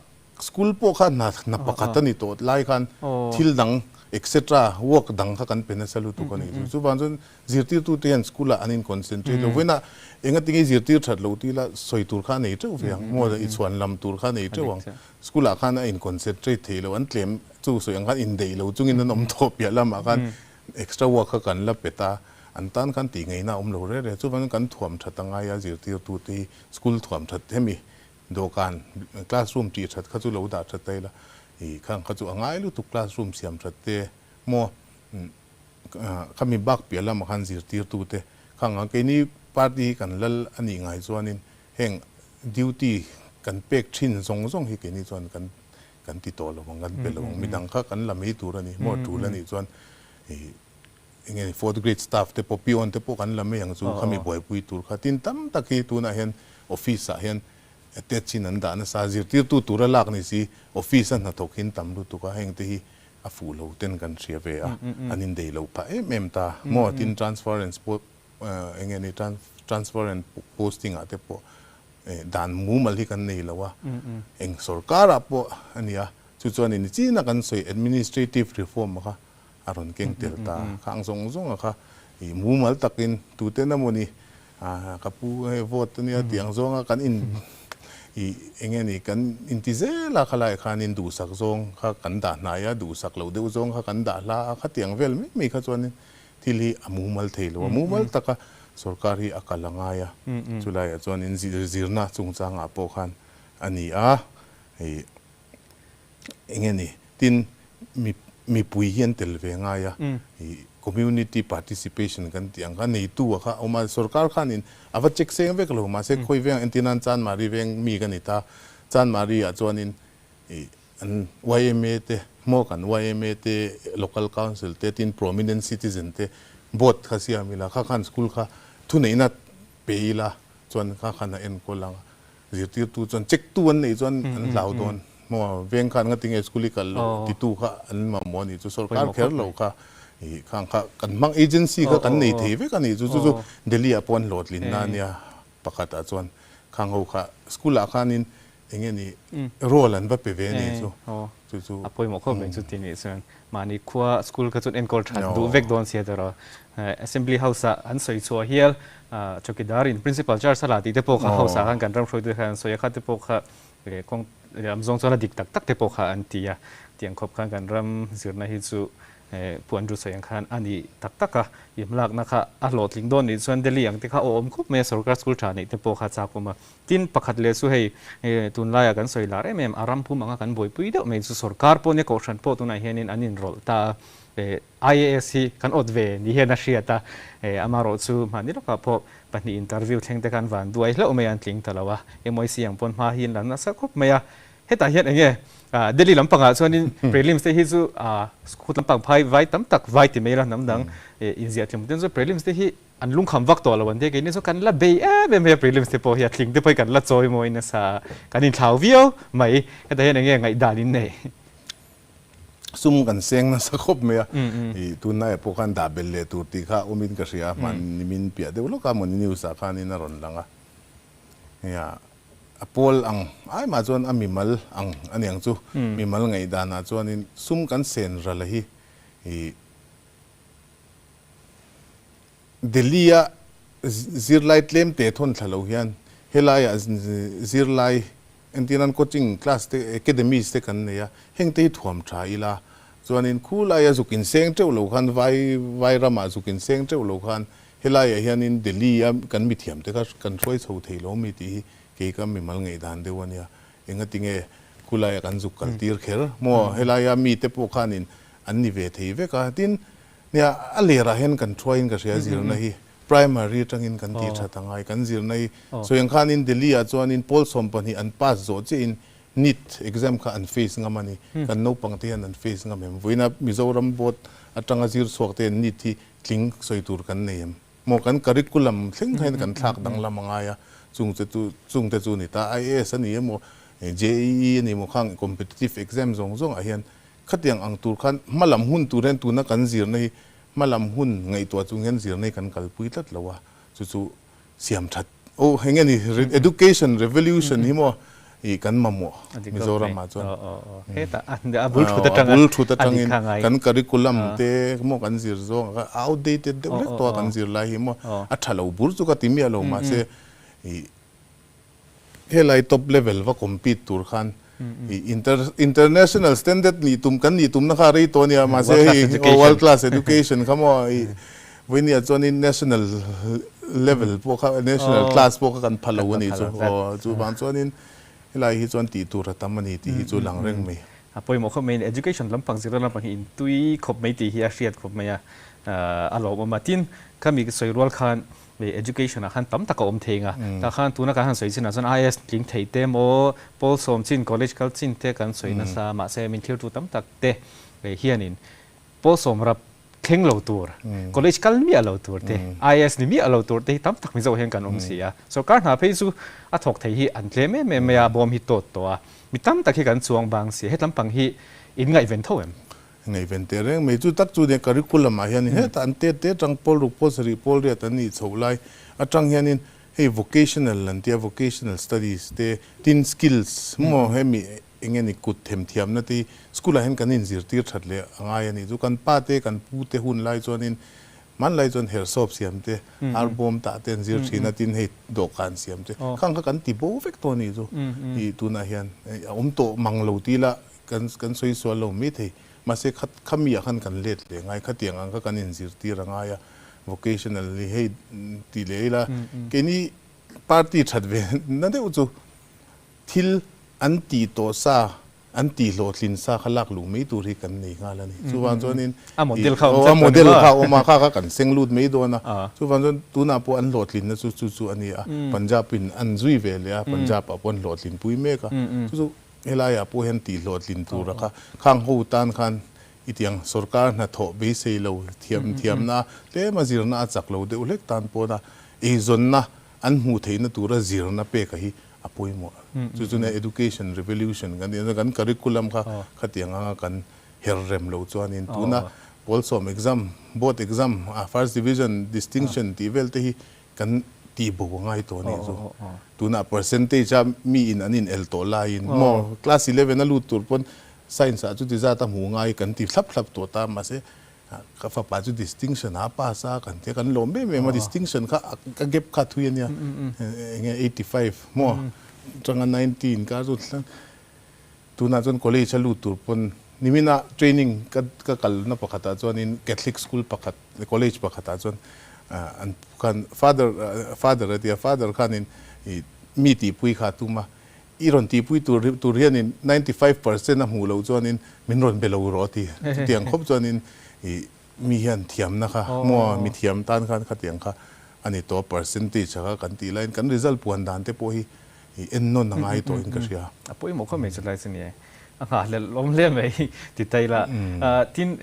school pawh kha hna hna pakhat a ni tawh lai khan thil dang etc work dang kha kan pe nasa lutuk a ni. Chuvang chuan Zirtirtute hian school ah an in concentrate lo. Vawiinah engatinge i zirtir that lo tih la sawi tur kha a nei teuh ve ang. Maw i chhuan lam tur kha a nei teuh ang. School ah khan a in concentrate thei lo. An tlem chu sawi ang khan indeih lo chungin an awm tawh piah lamah khan extra work kha kan la pet a. An tan khan tih ngaihna a awm lo reh reh. Chuvangin kan thuam that angai a zirtirtute hi school thuam that hemi dawhkan classroom tih that kha chu lo dah that ta ila i khang kha chu a ngai lutuk classroom siam that te maw Khami bak piah lamah khan zirtirtute kha ang a, keini party hi kan lal a nih ngai chuanin heng duty kan pek thin zawng zawng hi keini chuan kan kan ti tawh lo ang, kan pe lo ang. Midang kha kan la mai tur a ni, maw tul a nih chuan ih eng nge fourth grade staff te pawh peon te pawh kan la mai ang chu khami buaipui tur kha. Tin tam tak hi tunah hian office ah hian attach in an dah nasa, zirtirtu tura lak ni si office a hnathawk hi an tam lutuk a, heng te hi a fuh lo ten kan hria ve a, an indeih lo phah em em ta maw? Tin transference pawh eng nge ni transference posting ah te pawh dan mumal hi kan nei lo a, eng sorkar ah pawh a ni a, chu chuan in chin a kan sawi administrative reform kha a rawn keng tel ta, khang zawng zawng a kha ih mumal takin tuten emawni Ka pu hei vote ania tih ang zawnga kan in ih eng nge ni kan inti zel a khalai khanin duhsak zawng kha kan dah hnai a, duhsak loh deuh zawng kha kan dah hla a, khatiang vel mai mai kha chuanin thil hi a mumal thei lo a, mumal taka sorkar hi a kal a ngai a, chulaiah chuanin zirna chungchangah pawh khan a ni a, ih. Eng nge ni? Tin, mipui hi an tel ve ngai a, community participation kan tih ang kha neitu a kha a awm a, sorkar khanin a va check seng vek lo, mahse khawi veng entir nan Chanmari veng mi ka ni ta, Chanmari ah chuanin an yma te, hmaw kan yma te, local council te, tin prominent citizen te board kha siam ila, kha khan school kha thuneihna pe ila chuan kha khan a enkawl ang a. Zirtirtu chuan check tu an neih chuan an hlau dawn maw veng khan nga tinge school i kal loh titu kha an mamawh a nih chu sorkar kher lo kha ih khang kha kan hmang agency kha kan nei thei vek a nih chu chu chu Delhi ah pawh an hlawhtlin na ania pakhat ah chuan khang ho kha school ah khanin eng nge ni role an va pe ve a nih chu chu chu a pawimawh khawp mai chu ti nih chuan mahni khua school kha chuan enkawl that duh vek dawn sia tawh Assembly House ah an sawi chhuah hial Chowkidar in Principal Charge a la tih te pawh kha House ah khan kan ram hruaitute khan an sawi a, kha te pawh kha kawng lam zawng chuan a dik tak tak te pawh kha an ti a, tiang khawp khan kan ram zirna hi chu Pu Andrew sawi ang khan a ni tak tak a, imlakna kha a hlawhtling dawn nih chuan Delhi ang te kha a awm khawp mai a, sorkar school tha neih te pawh kha chak awm a. Tin, pakhat leh chu hei tunlaiah kan sawi lar em em a, ram pum anga kan buaipui deuh mai chu sorkar pawh nia kohhran pawh tunah hianin an inrawlh ta a. IAS hi kan awt ve ni hian a hriat a, amaherawhchu mahni lawkah pawh pahnih interview thleng te khan van duai hlauh mai a, an tling ta lo a, MYC ang pawn hma hi an la nasa khawp mai a. Hetah hian eng nge Delhi lampangah chuanin prelims te hi chu khut lampang phai vai tam tak vai ti mai ila hnam dang inziah tling ten chu prelims te hi an lungkham vak tawh lo an tia keini chu kan la bei em em mai a prelims te pawh hi a tling te pawh hi kan la chawi mawi nasa a, kan inthlau viau mai. Hetah hian eng nge ngaihdan in nei? Sum kan seng nasa khawp mai a, i tunlaiah pawh khan dah belh leh tur tih kha awmin ka hria a, hman nimin piah deuh lawk a mawni news ah khanin a rawn lang a, nia a pawl ang ai mah chuan a mimal ang a niang chu, mimal ngaihdan ah chuanin sum kan sen ral a hi i Delhi a zirlai tlem te thawn thla lo hian helaiah zirlai Entir nan coaching class te academies te kan nei a, heng te hi thuam tha ila chuanin khu laia zuk inseng teuh lo khan vai vai ramah zuk inseng teuh lo khan helaiah hianin Delhi a kan mithiam te kha kan hruai chho thei lo mi tih hi kei ka mimal ngaihdan deuh a nia. Engati nge khu laia kan zuk kal tir kher maw helaia mite pawh khanin an ni ve thei vek a tin nia a lerah hian kan thuaiin ka hria zirna hi. Primary atangin kan tih that a ngai. Kan zirna hi sawi ang khanin Delhi ah chuanin pawl 12 an pass zawh chiahin NEET exam kha an face ngam a ni. Kan naupang te hian an face ngam em? Vawiina Mizoram board atanga zir chhuak te hian NEET hi tling sawi tur kan nei em? Maw kan curriculum thleng kha hian kan thlak danglam a ngai a, chung te chu chung te chu ni ta. IAS a ni emaw JEE a ni maw khang competitive exam zawng zawngah hian khatiang ang tur khan hmalam hun tur hian tuna kan zirna hi Hmalam hun ngaihtuah chung hian zirna hi kan kalpui tlat lo a, chu chu siam that aw hei nge ni education revolution hi maw i kan mamawh Mizoram ah chuan a bul thut atang a bul thut atangin kan curriculum te maw kan zir zawng a outdated deuh hlek tawh a kan zir lai hi maw a tha lo bur chu ka ti miah lo mahse i Helai top level va compete tur khan i international standard nih tum kan nih tumna kha rei tawh a nia mahse hei world class education kha maw i vawinia chuanin national level pawh kha national class pawh kha kan pha lo a nih chu aw chuvang chuanin helai hi chuan tih tur a tam a ni tih hi chu lang reng mai. A pawimawh khawp mai a ni education lampang zirna lampang hi intui khawp mai tih hi a hriat khawp mai a a lawmawm a tin khami sawi rual khan Hei education ah khan tam tak a awm thei nga, tah khan tuna kan han sawi chin ah chuan IAS tling thei te emaw pawl sawm chin college kal chin te kan sawi nasa mahse min thiltu tam tak te hianin pawl sawm rap thleng lo tur, college kal miah lo tur te, IAS ni miah lo tur te hi tam tak Mizo hian kan awm si a. Sorkar hna phei chu a thawk thei hi an tlem em em mai a, bawm hi tawt tawh a, mi tam tak hi kan chuang bang si a, hetlam pang hi in ngaihven tho em? Ngaihven teh reng mai. Chu tak chu nia curriculum ah hianin hetah an tet te atang pawl ruk pawl sarih pawl riat an nih chhoh lai atang hianin hei vocational an tia vocational studies te tin skills maw hemi eng nge ni kut themthiamna te hi school ah hian kan inzirtir that leh a ngai a nih chu. Kan pa te kan pu te hun lai chuanin hmanlai chuan herhsawp siam te arbawm tah te an zir thin a tin hei dawhkan siam te khang kha kan ti bo vek tawh a nih chu i tunah hian a awm tawh mang lo ti ila Kan kan sawi sual lo mai thei. Mahse kha khami ah khan kan let leh ngai, khatiang ang kha kan inzirtir a ngai a, vocational hi hei tih leh ila keini party that ve na deuh chu thil an tih tawh sa, an tih hlawhtlin sa kha lak luh mai tur hi kan nei nghal a ni. Chuvang chuanin A model kha awm a model kha awm a, kha kha kan seng lut mai dawn a. Chuvang chuan tunah pawh an hlawhtlinna chu chu chu a ni a, Punjab in an zui ve leh a, Punjab ah pawh an hlawhtlinpui mek a. Chu chu Helaiah pawh hian tihhlawhtlin tura kha khang ho tan khan i tiang sorkar hnathawh beisei lo thiam thiamna tlema zirna a chak lo deuh hlek tan pawna eizawnna an hmuh theihna tura zirna peka hi a pawimawh. Chu chu nia education revolution kan tih kan curriculum kha khatiang anga kan her rem lo chuanin tuna pawl sawm exam, board exam, first division distinction tih vel te hi Kan tih bo a ngai tawh a nih chu. Tunah percentage a mi in an in el tawh laiin maw class 11 a lut tur pawn science ah chuti zat a hmuh ngai kan ti thlap thlap tawh ta mahse ka fapa chu distinction a pass a kan tia kan lawm em em a distinction kha ka gap kha thui a nia enge 85 maw atanga 90 inkar chu Tunah chuan college a lut tur pawn nimina training ka ka kalna pakhatah chuanin Catholic school pakhat college pakhatah chuan an khan father father a tia father khanin ih mi tihpui kha a tum a. I rawn tihpui tur tur hianin 95% a hmuh loh chuanin min rawn be lo rawh a ti. Chutiang khawp chuanin ih mi hian thiamna kha maw mi thiam tan khan khatiang kha a ni tawh a percentage a kha kan tih laiin kan result puan dan te pawh hi ih en nawn a ngai tawhin ka hria. A pawimawh khawp mai chulai chu ni e. A nghahhlelh awm hle mai ti ta ila. Tin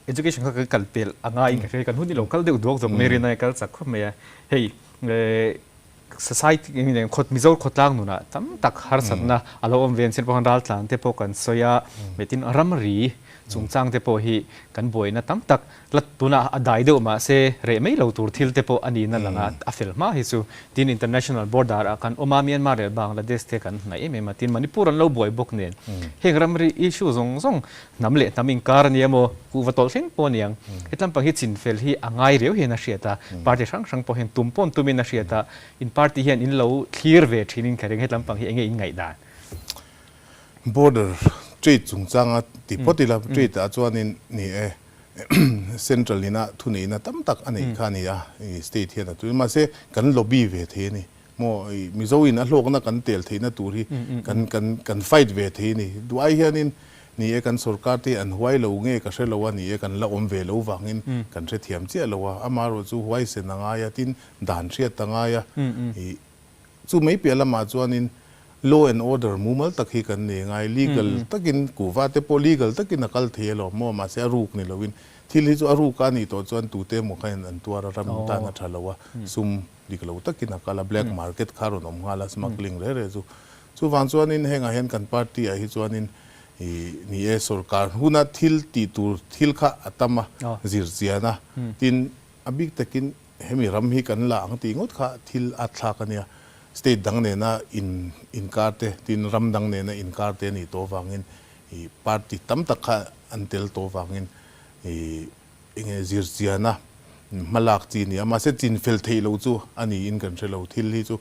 education kha kan kal pel a ngaiin ka hria kan hun i lo kal deuh duak zawk mai rin a kal chak khawp mai a. Hei Society eng khawt Mizo khawtlang nunah tam tak harsatna a lo awm ve an sin pawh khan raltlan te pawh kan sawi a, tin ramri chungchang te pawh hi kan buaina tam tak la tunah a dai deuh mahse reh mai lo tur thil te pawh a nihna langa a fel hma hi chu tin international border ah kan awm a, Myanmar leh Bangladesh te kan hnaih em em a, tin Manipur an lo buai bawk nen heng ramri issue zawng zawng Hnam leh hnam inkar a nia maw? Kuhva tawlh thleng pawh a niang. Hetlam pang hi chinfel hi a ngai riau hian a hriat a, party hrang hrang pawh hian tum pawn tumin a hriat a, in party hian in lo thlir ve thinin ka ring hetlam pang hi enge in ngaihdan? Border trade chungchanga ti phawt ila, trade ah chuanin ni e, central ina thuneihna tam tak a neih kha a ni a, state hian a tu mahse kan lobby ve thei a ni. Maw i Mizo in a hlawkna kan tel theihna tur hi kan kan kan fight ve thei a ni. Duai hianin ni e kan sorkar te an huai lo nge ka hre lo a ni e kan la awm ve lo vangin kan hrethiam chiah lo a. Amaherawh chu huaisen a ngai a tin dan hriat a ngai a. I chu mai piah lamah chuanin law and order mumal tak hi kan nei ngai. Legal takin kuhva te pawh legal takin a kal thei alawm maw mahse a ruk ni loin thil hi chu a ruk a nih tawh chuan tute emaw khain an tuar a ram tan a tha lo a sum Dik lo takin a kal a, black market kha rawn awm nghal a, smuggling reh reh chu. Chuvang chuanin hengah hian kan party ah hi chuanin ih ni e sorkar huna thil tih tur thil kha a tam a, zir chian a, tin a bik takin hemi ram hi kan la ang tih ngawt kha thil a thlak a nia. State dang nena in inkar te, tin ram dang nena inkar te a nih tawh avangin ih party tam tak kha an tel tawh avangin ih Enge zirchiana hmalak chi nia, mahse chinfel theih loh chu a niin kan hre lo. Thil hi chu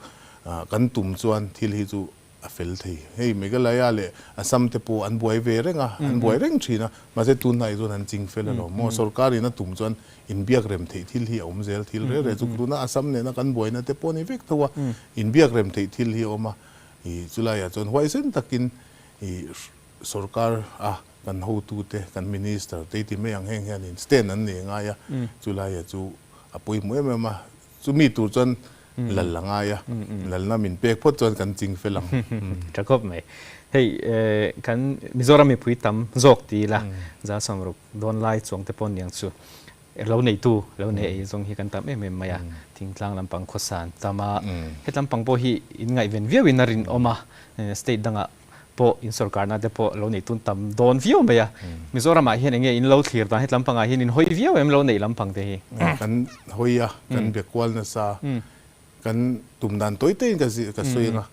kan tum chuan thil hi chu a fel thei. Hei Meghalaya leh Assam te pawh an buai ve reng a, an buai reng thin a, mahse tunhnai chuan an chingfel alawm maw. Sorkarin a tum chuan inbiak rem theih thil hi a awm zel thil reh reh chu. Tuna Assam nena kan buaina te pawh a ni vek tho a, inbiak rem theih thil hi a awm a. Chulaiah chuan huaisen takin sorkar a Kan hotute, kan minister te ti mai ang heng hianin stand an nei ngai a, chulaia chu a pawimawh em em a, chumi tur chuan lal a ngai a, lalna min pek phawt chuan kan ching fel ang. Tha khawp mai. Hei kan Mizoram mipui tam zawk ti ila, 160 dawn lai chuang te pawh niang chu lo neitu, lo nei ei zawng hi kan tam em em mai a, thingtlang lampang khawsa an tam a, hetlam pang pawh hi in ngaihven viauin a rinawm a, state dangah pawh in sorkarna te pawh lo neih tun tam dawn viau mai a. Mizoramah hian enge in lo thlir dan hetlam pangah hian in hawi viau em lo neih lampang te hi? Kan hawi a, kan be kual nasa, kan tum dan tawi tawiin ka ka sawi ang a,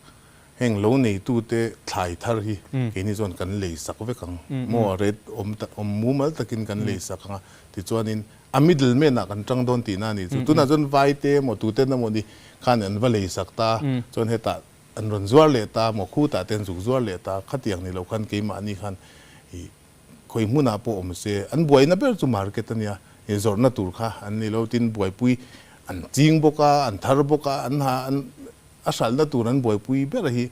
heng lo neitute thlai thar hi keini chuan kan lei sak vek ang maw, rate awm awm mumal takin kan lei sak ang a, tichuanin a middle man ah kan tang dawn tihna a nih chu. Tunah chuan vaite emaw tute emaw ni khan an va lei sak ta, chuan hetah An rawn zuar leh ta maw khutah te an zuk zuar leh ta, khatiang ni lo khan keimahni khan ih khawi hmunah pawh awm se, an buaina ber chu market a nia, ih zawrhna tur kha an ni lo, tin buaipui an ching bawk a, an thar bawk a, an ha an a hralhna tur an buaipui ber hi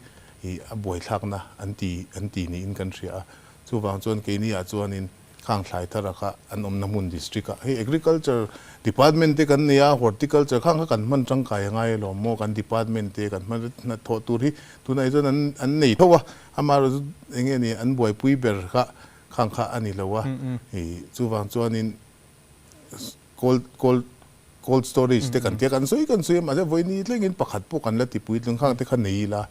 ih a buaithlakna an ti an ti niin kan hria a, chuvang chuan keini ah chuanin Khang thlai thara kha an awmna hmun district ah hei agriculture department te kan nei a, horticulture khang kha kan hman tangkai a ngai alawm maw, kan department te kan hman hnathawh tur hi tunah hi chuan an an nei tho a, amaherawh chu eng nge ni an buaipui ber kha khang kha a ni lo a, ih chuvang chuanin cold cold cold storage te kan tia kan sawi kan sawi a mahse vawiin ni thlengin pakhat pawh kan la ti puitling khang te kha nei ila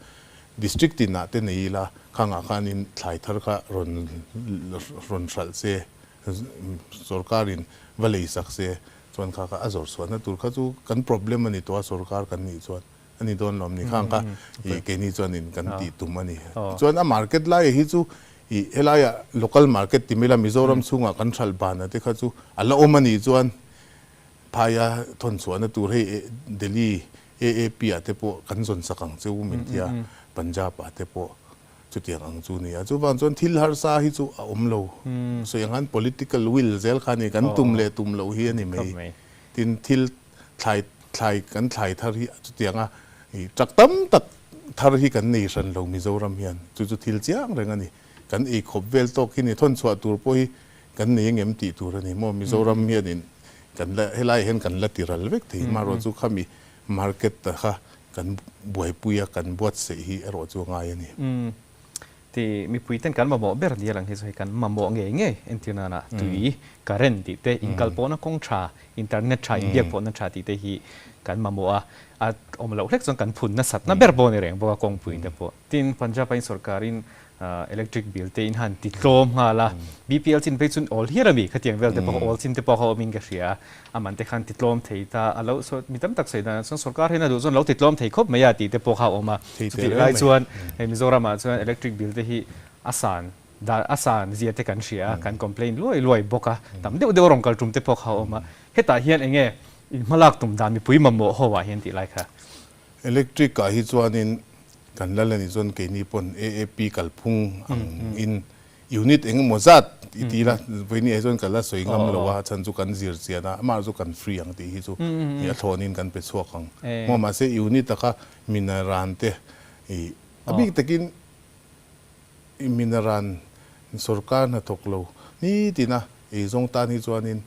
district tinah te nei ila khangah khanin thlai thar kha rawn rawn hralh se sorkarin va lei sak se chuan kha kha a zawrh chhuahna tur kha chu kan problem a ni tawh a sorkar kan nih chuan a ni dawn lawm ni khang kha ih keini chuanin kan tih tum a ni chuan a market laia hi chu ih helaia local market ti mai la Mizoram chhungah kan hralh bana te kha chu a la awm a nih chuan Phaia thawn chhuahna tur hei Delhi AAP ah te pawh kan zawn sak ang che u min tia, Punjab ah te pawh chutiang ang chu nia. Chuvang chuan thil harsa hi chu a awm lo. Sawi ang khan political will zel kha a ni, kan tum leh tum loh hi a ni mai. Tin thil thlai thlai kan thlai thar hi chutianga truck tam tak. thar hi kan nei hran lo Mizoram hian. Chu chu thil chiang reng a ni. Kan ei khawp vel tawk hi ni thawn chhuah tur pawh hi kan nei angem tih tur a ni maw. Mizoram hianin kan la helaiah hian kan la ti ral vek thei. Amaherawhchu chu khami market ta kha kan buaipui a, kan buatsaih hi erawh chu a ngai a ni. Ti mipui ten kan mamawh ber nia lang hi chu hei kan mamawh ngei ngei entir nana tui, current tih te, inkal pawhna kawng tha, internet tha, inbiak pawhna tha tih te hi kan mamawh a, a awm loh hlek chuan kan phun nasatna ber pawh a ni reng bawk a kawngpui te pawh. Tin, Punjab-a in sorkarin electric bill te in han ti tlawm nghal a, BPL chin phei chuan awl hial a mi, khatiang vel te pawh awl chin te pawh kha awmin ka hria a, a man te khan ti tlawm thei ta a lo, mi tam tak sawi danah chuan sorkar hian a duh chuan lo ti tlawm thei khawp mai a tih te pawh kha a awm a, chutih lai chuan hei Mizoramah chuan electric bill te hi a san dan a san zia te kan hria a, kan complain luai luai bawk a, tam deuh deuh a rawn kal tum te pawh kha a awm a, hetah hian eng nge in hmalak tum dan mipui mamawh ho ah hian tih lai kha. Electric ah hi chuanin kan lal a nih chuan keini pawn AAP kalphung ang in unit eng emaw zat i ti ila vawiin ah hi chuan ka la sawi ngam lo a chhan chu kan zir chian a amah chu kan free ang tih hi chu a thlawn in kan pe chhuak ang maw mahse unit a kha minaran te i a bik takin i minaran sorkar hnathawk lo nitin a Eizawng tan hi chuanin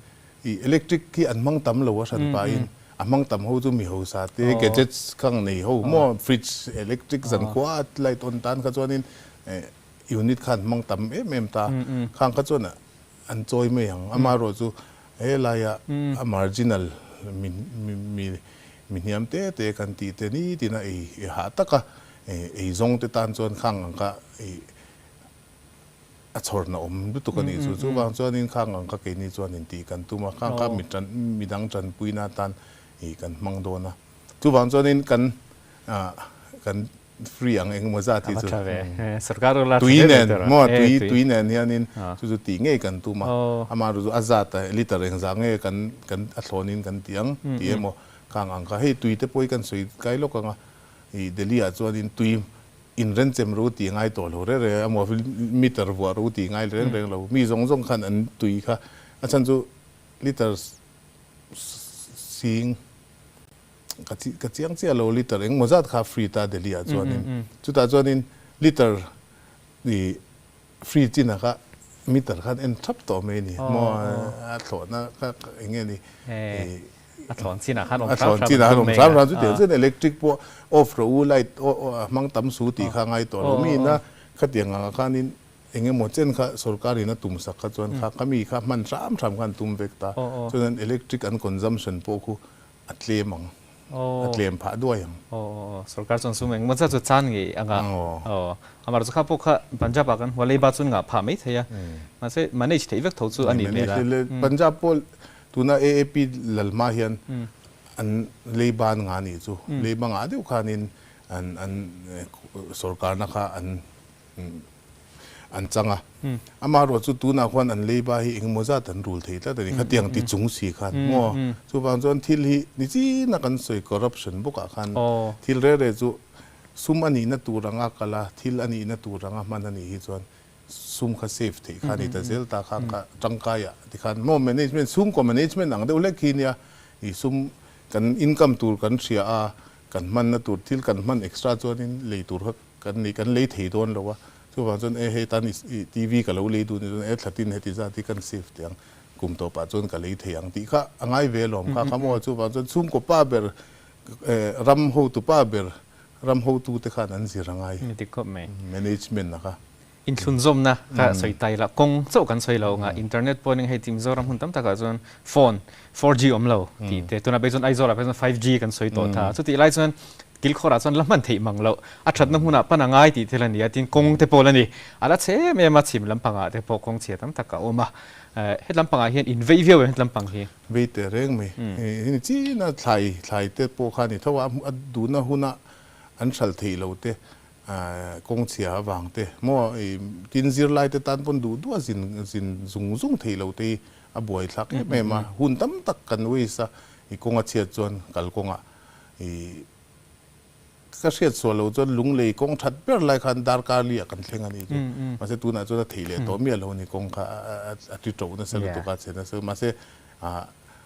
i electric hi an hmang tam lo a hran pahin a hmang tam ho chu mi hausa te gadgets khang nei ho maw fridge electric zankhua light on tan kha chuanin unit kha an hmang tam em em ta khang kha chuan an chawi mai ang amaherawh chu helaia a marginal mi mi hniam te te kan tih te nitin a ei hah taka eizawng te tan chuan khang ang kha a chhawrna awm lutuk a nih chu. Chuvang chuanin khang ang kha keini chuan intih kan tum a, khang kha mi tan midang tanpuina atan ih kan hmang dawn a. Chuvang chuanin kan ah kan free ang engemaw zat hi chu tui nen maw tui tui nen hianin chu chu tih ngei kan tum a. Amaherawhchu a zat a liter engzah nge kan kan a thlawnin kan tih ang tih emaw khang ang kha hei tui te pawh hi kan sawi kai lawk ang a ih Delhi ah chuanin tui In renchem ro tih ngai tawh lo reng reng a, maw meter vuah ro tih ngai reng reng lo. Mi zawng zawng khan an tui kha a chhan chu liter sing ka ka chiang chiah lo liter engmaw zat kha free ta Delhi ah chuanin chutah chuanin liter i free chin ah kha meter khan en thap tawh mai a ni maw a thlawhna kha eng nge ni A thlawn chinah khan awm hram hram an tum mai a. Chutiang chuan electric pawh off rawh u, light a hmang tam su tih kha a ngai tawh lo. Mi ina khatiang angah khanin eng emaw chen kha sorkarin a tum sak kha chuan kha kha mi kha hman hram hram khan tum vek ta. Chuan electric an consumption pawh khu a tlem ang, a tlem phah duai ang. Sorkar chuan sum engemaw zat chu chan ngei anga. Amaherawhchu kha pawh kha Punjab ah kan hmu a, leiba chu ngah phah mai thei a. Mahse manage theih vek tho chu a nih hmel a. Punjab pawh Tuna AAP lal hma hian an leiban nga nih chu leiba ngah deuh khanin an an sorkarna kha an an chang a. Amaherawh chu tunah khuan an leiba hi engemaw zat an rul thei tlat a ni. Khatiang ti chung si khan maw. Chuvang chuan thil hi nichina kan sawi corruption bawkah khan thil reh reh chu sum a nihna tur anga kal a, thil a nihna tur anga hman a nih hi chuan sum kha save theih kha a ni ta zel ta khan kha tangkai ah tikhan maw management chhungkaw management ang deuh hlek hi nia ih sum kan income tur kan hria a kan hmanna tur thil kan hman extra chuanin lei tur kha kan nei kan lei thei dawn lo a chuvang chuan e hei tan ih TV ka lo lei duh ni chuan e thlatin heti zat hi kan save teh ang kum tawpah chuan ka lei thei ang tih kha a ngai ve alawm kha kha maw chuvang chuan chhungkaw pa ber ram hotu pa ber ram hotu te khan an zir a ngai management a kha. Inthlunzawmna kha sawi tai la, kawng chauh kan sawi lo anga internet pawh ning hei ti Mizoram hun tam takah chuan phone 4G awm lo tih te tunah phei chuan Aizawl ah phei chuan 5G kan sawi tawh ta chutih lai chuan kilkhawrah chuan la hman theih mang loh a thatna hmunah pan a ngai tih thil a ni a tin kawng te pawh la ni a la chhe em em a chhim lampangah te pawh kawng chhia tam tak a awm a het lampangah hian in vei viau em het lampang hi. Vei teh reng mai hei ni china thlai thlai te pawh kha a ni tho a a duhna huna an hralh theih lo te Kawng chhia avang te maw i tin zirlai te tan pawn duh duh a zin zin zung zung theih lo te hi a buai thlak em em a, hun tam tak kan waste a, i kawng a chhiat chuan kal kawngah i ka hriat sual lo chuan lunglei kawng that ber lai khan darkar li ah kan thleng a ni chu, mahse tunah chuan a theih leh tawh miah lo a ni kawng kha a ti to nasa lutuk a chhe nasa mahse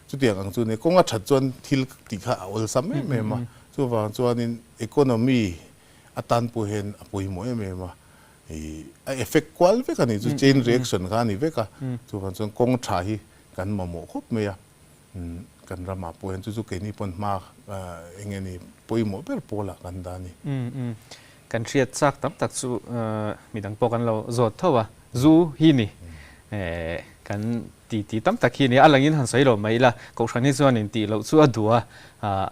chutiang ang chu ni kawng a that chuan thil tih kha a awlsam em em a, chuvang chuanin economy. atan pawh hian a pawimawh em em a, ih a effect kual vek a nih chu, chain reaction kha a ni vek a, chuvang chuan kawng tha hi kan mamawh khawp mai a, kan ramah pawh hian chu chu keini pawn hma eng nge ni pawimawh ber pawlah kan dah a ni. Kan hriat chak tam tak chu midang pawh kan lo zawt tho a, zu hi ni kan ti ti tam tak hi ni a langin han sawi lo mai ila, Kohhran hi chuan in tih loh chu a duh a,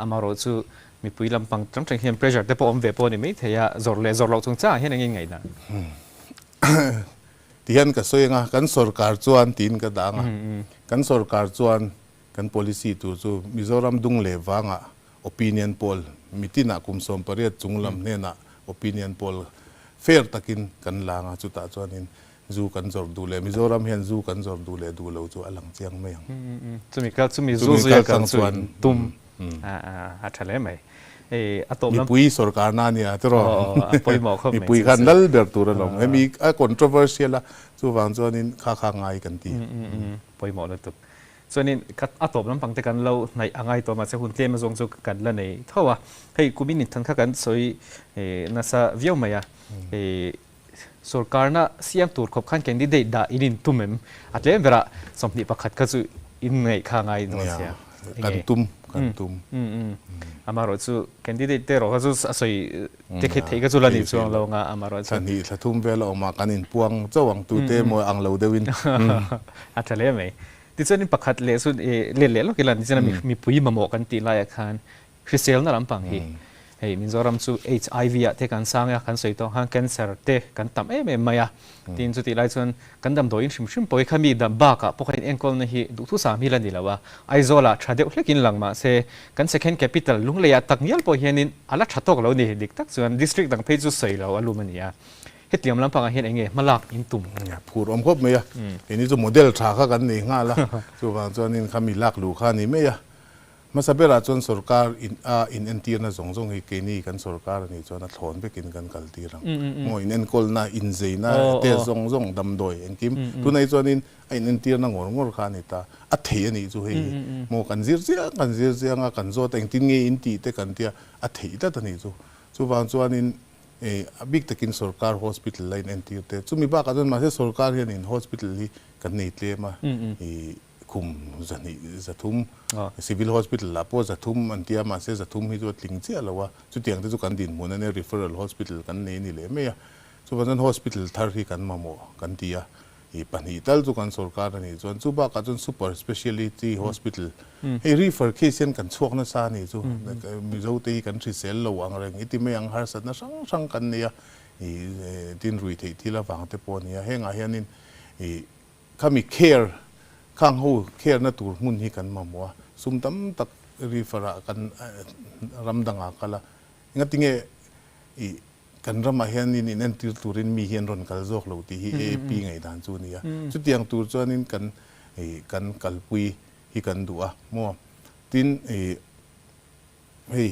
amaherawh chu mipui lampang tang tang hian pressure te pawh awm ve pawh a ni maithei a, zawrh leh zawrh loh chungchangah hian eng in ngaihdan? Tihian ka sawi anga kan sorkar chuan tiin ka dah anga, kan sorkar chuan kan policy tur chu Mizoram dung leh vangah opinion poll mitinah kum 18 chung lam hnenah opinion poll fair takin kan la anga chutah chuanin zu kan zawrh duh leh Mizoram hian zu kan zawrh duh leh duh lo chu a lang chiang mai ang. Chumi kal chumi zu zuia kal chu in tum a tha hle mai. A tawp lam. Mipui sorkarna a nia tiraw? A pawimawh khawp mai. Mipui khan lal ber tur a lawm. Hemi a controversial a chuvang chuanin kha kha ngai kan ti. Pawimawh lutuk. Chuanin ka a tawp lampang te kan lo hnaih a ngai tawh mahse hun tlem azawng chu kan la nei tho a. Hei kumin inthan kha kan sawi nasa viau mai a. Sorkarna siam tur khawp khan candidate dah in intum em? A tlem berah 21 kha chu in ngaih kha ngai dawn sia. Kan tum, kan tum. Amaherawh chu candidate te erawh kha chu a sawi te khe theih kha chu la ni chuang lo ang a, amaherawh chu. Thla hnih thla thum vel a awm a, kan inpuang chauh ang tute emaw ang lo deuhin. A tha hle mai. Tichuanin pakhat leh chu let leh lawk ila nichina mipui mamawh kan tih laiah khan hriselna lampang hi hei Mizoram chu HIV ah te kan sang a, kan sawi tawh khan cancer te kan tam em em mai a, tin chutih lai chuan kan damdawiin hrim hrim pawh hi khami dam bakah pawh khan enkawlna hi duhthusam hi la ni lo a, Aizawl ah tha deuh hlekin lang mahse kan second capital Lungleiah takngial pawh hianin a la tha tawk lo ni, dik tak chuan district dang phei chu sawi lo a lum a ni a. Hetiang lampangah hian eng nge hmalak in tum? Phur awm khawp mai a, keini chu model tha kha kan nei nghal a, chuvang chuanin khami lak luh kha a ni mai a. Hmasa berah chuan sorkar in a inentirna zawng zawng hi keini kan sorkar a nih chuan a thlawn vekin kan kal tir ang. Maw inenkawlna, inzeina, test zawng zawng, damdawi engkim. Tunah hi chuanin a inentirna ngawr ngawr kha a ni ta. A thei a nih chu hei hi. Maw kan zir chiang kan zir chiang a, kan zawt a engtin nge in tih te kan tia a theih tlat a nih chu. Chuvang chuanin A bik takin sorkar hospital la inentir te, chumi bakah chuan mahse sorkar hianin hospital hi kan nei tlem a, i khum zahnih zathum, civil hospital ah pawh zathum an tia mahse zathum hi chu a tling chiah lo a, chutiang te chu kan dinhmun a nia referral hospital kan nei a ni leh mai a, chuvang chuan hospital thar hi kan mamawh kan ti a, I pahnih tal chu kan sorkar a nih chuan chu bakah chuan super speciality hospital hei refer case hian kan chhuak nasa a nih chu Mizo te hi kan hrisel lo ang reng i ti mai ang harsatna hrang hrang kan nei a i tin rui theih thil avang te pawh a ni a hengah hianin i khami care khang ho care na tur hmun hi kan mamawh a sum tam tak refer ah kan ram dangah kal a engatinge i Kan ramah hianin inentir turin mi hi an rawn kal zawk lo tih hi AAP ngaihdan chu a ni a. Chutiang tur chuanin kan kan kalpui hi kan duh a maw. Tin, hei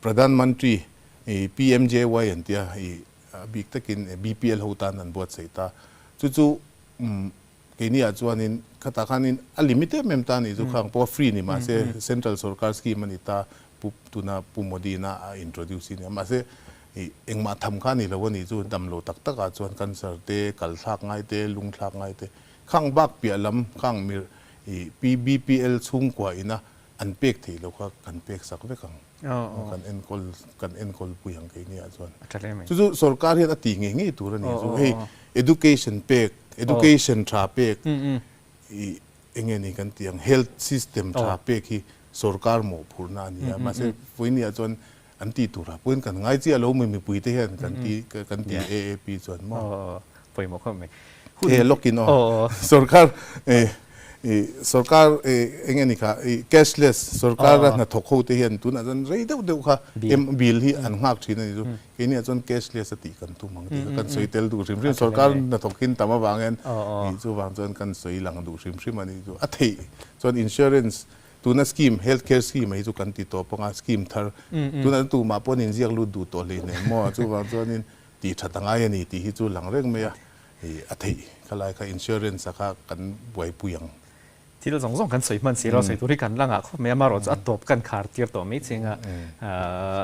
Pradhan Mantri PMJY an tia a bik takin BPL ho tan an buatsaih ta. Chu chu keiniah chuanin khatah khanin a limit em em ta a nih chu khang pawh a free ni mahse central sorkar scheme a ni ta pu tuna Pu Modi ina a introduce hi nia mahse ih engmah tham kha a ni lo a nih chu dam lo tak tak ah chuan cancer te kal thlak ngai te lung thlak ngai te khang bak piah lam khang mir ih PBPL chhungkua ina an pek theih lo kha kan pek sak vek ang kan enkawl kan enkawl pui ang keini ah chuan chu chu sorkar hian a ti ngei ngei tur a ni chu hei education pek education tha pek ih eng nge ni kan tih ang health system tha pek hi sorkar mawhphurhna a ni a mahse vawiin ah chuan an tih turah pawhin kan ngai chiah lo mai mipui te hian kan ti kan ti AAP chuan maw. Pawimawh khawp mai. He lawk in aw. Sorkar sorkar eng nge ni kha cashless sorkar a hnathawk ho te hian tunah chuan rei deuh deuh kha bill hi an nghak thin a ni chu. Keini ah chuan cashless a tih kan tum ang tih kha kan sawi tel duh hrim hrim. Sorkar hnathawk hin tam avang hian chuvang chuan kan sawi lang duh hrim hrim a ni chu. A theih chuan insurance Tuna scheme, health care scheme hi chu kan ti tawp ang a, scheme thar tunah chuan tumah pawh an inziak lut duh tawh hlei hnem maw, chuvang chuanin tih that a ngai a ni tih hi chu lang reng mai a, a theih kha lai kha insurance a kha kan buaipui ang. Thil zawng zawng kan sawi hman si lo, sawi tur hi kan la ngah khawp mai a, amaherawhchu a tawp kan khar tir tawh mai ching a,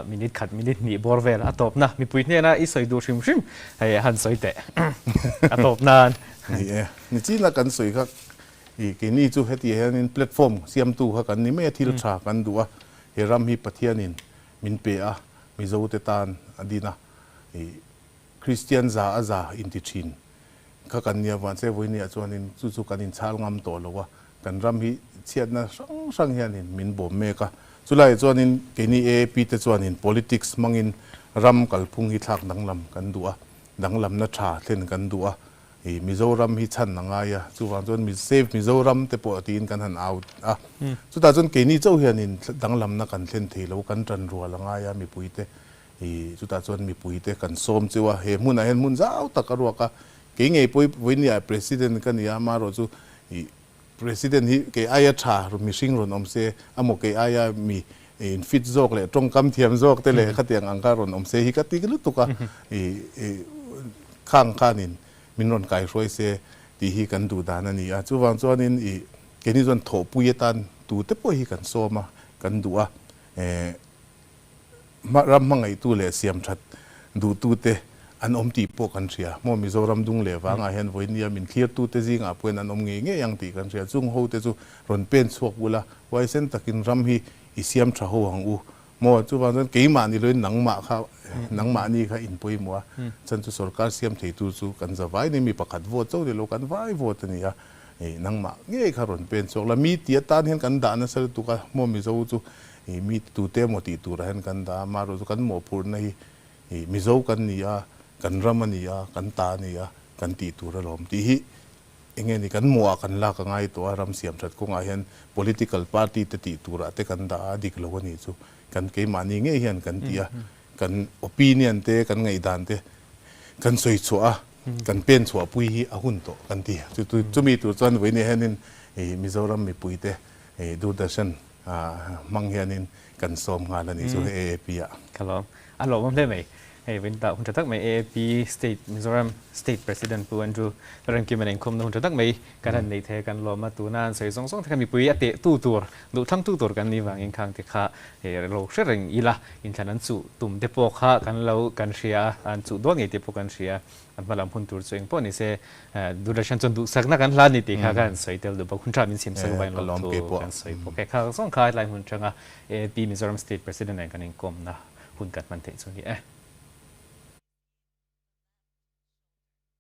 minute khat, minute hnih bawr vel a tawpna mipui hnena i sawi duh hrim hrim hei han sawi teh a tawp nan. Ni e, nichina kan sawi kha i keini chu heti hianin platform siamtu kha kan ni mai a, thil tha kan duh a, he ram hi Pathianin min pe a, Mizote tan a din a, i Kristian za a za inti thin kha kan nia vang che vawinia chuanin chu chu kan inchhal ngam tawh lo a, kan ram hi chhiatna hrang hrang hianin min bawm mek a. Chulaiah chuanin keini AAP te chuanin politics hmangin ram kalphung hi thlak danglam kan duh a, danglamna tha thlen kan duh a, i Mizoram hi chhan a ngai a, chuvang chuan Save Mizoram te pawh tiin kan han au a. Chutah chuan keini chauh hianin danglamna kan thlen thei lo, kan tanrual a ngai a mipuite. I chutah chuan mipuite kan sawm cheu a, he hmunah hian hmun zau tak a ruak a, kei ngei pawh hi vawinia President ka ni a, amaherawh chu i President hi kei aia tha mihring rawn awm se, amaw kei aia mi in fit zawk leh tawngkam thiam zawk te leh khatiang ang kha rawn awm se hi ka ti lutuk a, i khang khanin min rawn kaihruai se tih hi kan duh dan a ni a, chuvang chuanin i keini chuan thawhpui atan tute pawh hi kan sawm a, kan duh a. Ram hmangaihtu leh siamthat duhtute an awm tih pawh kan hria. Maw Mizoram dung leh vangah hian vawinia min thlirtute zingah pawhin an awm ngei ngei ang tih kan hria. Chung hote chu rawn pen chhuak ula, huaisen takin ram hi i siam tha ho ang u. Maw chuvang chuan keimah ni loin nangmah kha, nangmahni kha in pawimawh a. Chan chu sorkar siam theitu chu kan za vai ni, mi pakhat vote chauh ni lo, kan vai vote a ni a. Nangmah ngei kha rawn pen chhuak la. Mi ti atan hian kan dah nasa lutuk a, maw Mizo chu I mi tute emaw tih turah hian kan dah a, amaherawh chu kan mawhphurhna hi i Mizo kan ni a, kan ram a ni a, kan ta a ni a, kan tih tur alawm tih hi eng nge ni kan mawhah kan lak a ngai tawh a, ram siam that kawngah hian political party te tih turah te kan dah a, dik lo a nih chu kan keimahni ngei hian kan ti a, kan opinion te kan ngaihdan te kan sawi chhuah a, kan pen chhuahpui hi a hun tawh kan ti. Chumi tur chuan vawiin hianin i Mizoram mipuite i Doordarshan hmang hianin kan sawm nghal a nih chu AAP ah. Ka lawm. A lawmawm hle mai. Hei vawiin tah hun tha tak mai AAP State Mizoram State President Pu Andrew Lalremkima nen inkhawmna hun tha tak mai kan han nei thei a kan lawm a. Tuna an sawi zawng zawng te kha mipui a teh tu tur, duhthlang tu tur kan nih vangin khang te kha lo hre reng ila inthlan an chuh tum te pawh kha kan lo kan hria a, an chuh dawn ngei te pawh kan hria a. An hma lam hun tur chu eng pawh ni se, Doordarshan chuan duhsakna kan hlan ni tih kha kan sawi tel duh bawk. Hun tha min sim sak vain lo thu kan sawi bawk e. Kha zawng kha helai hmun atanga AAP Mizoram State President nen kan inkawmna hun kan hman theih chu a ni e.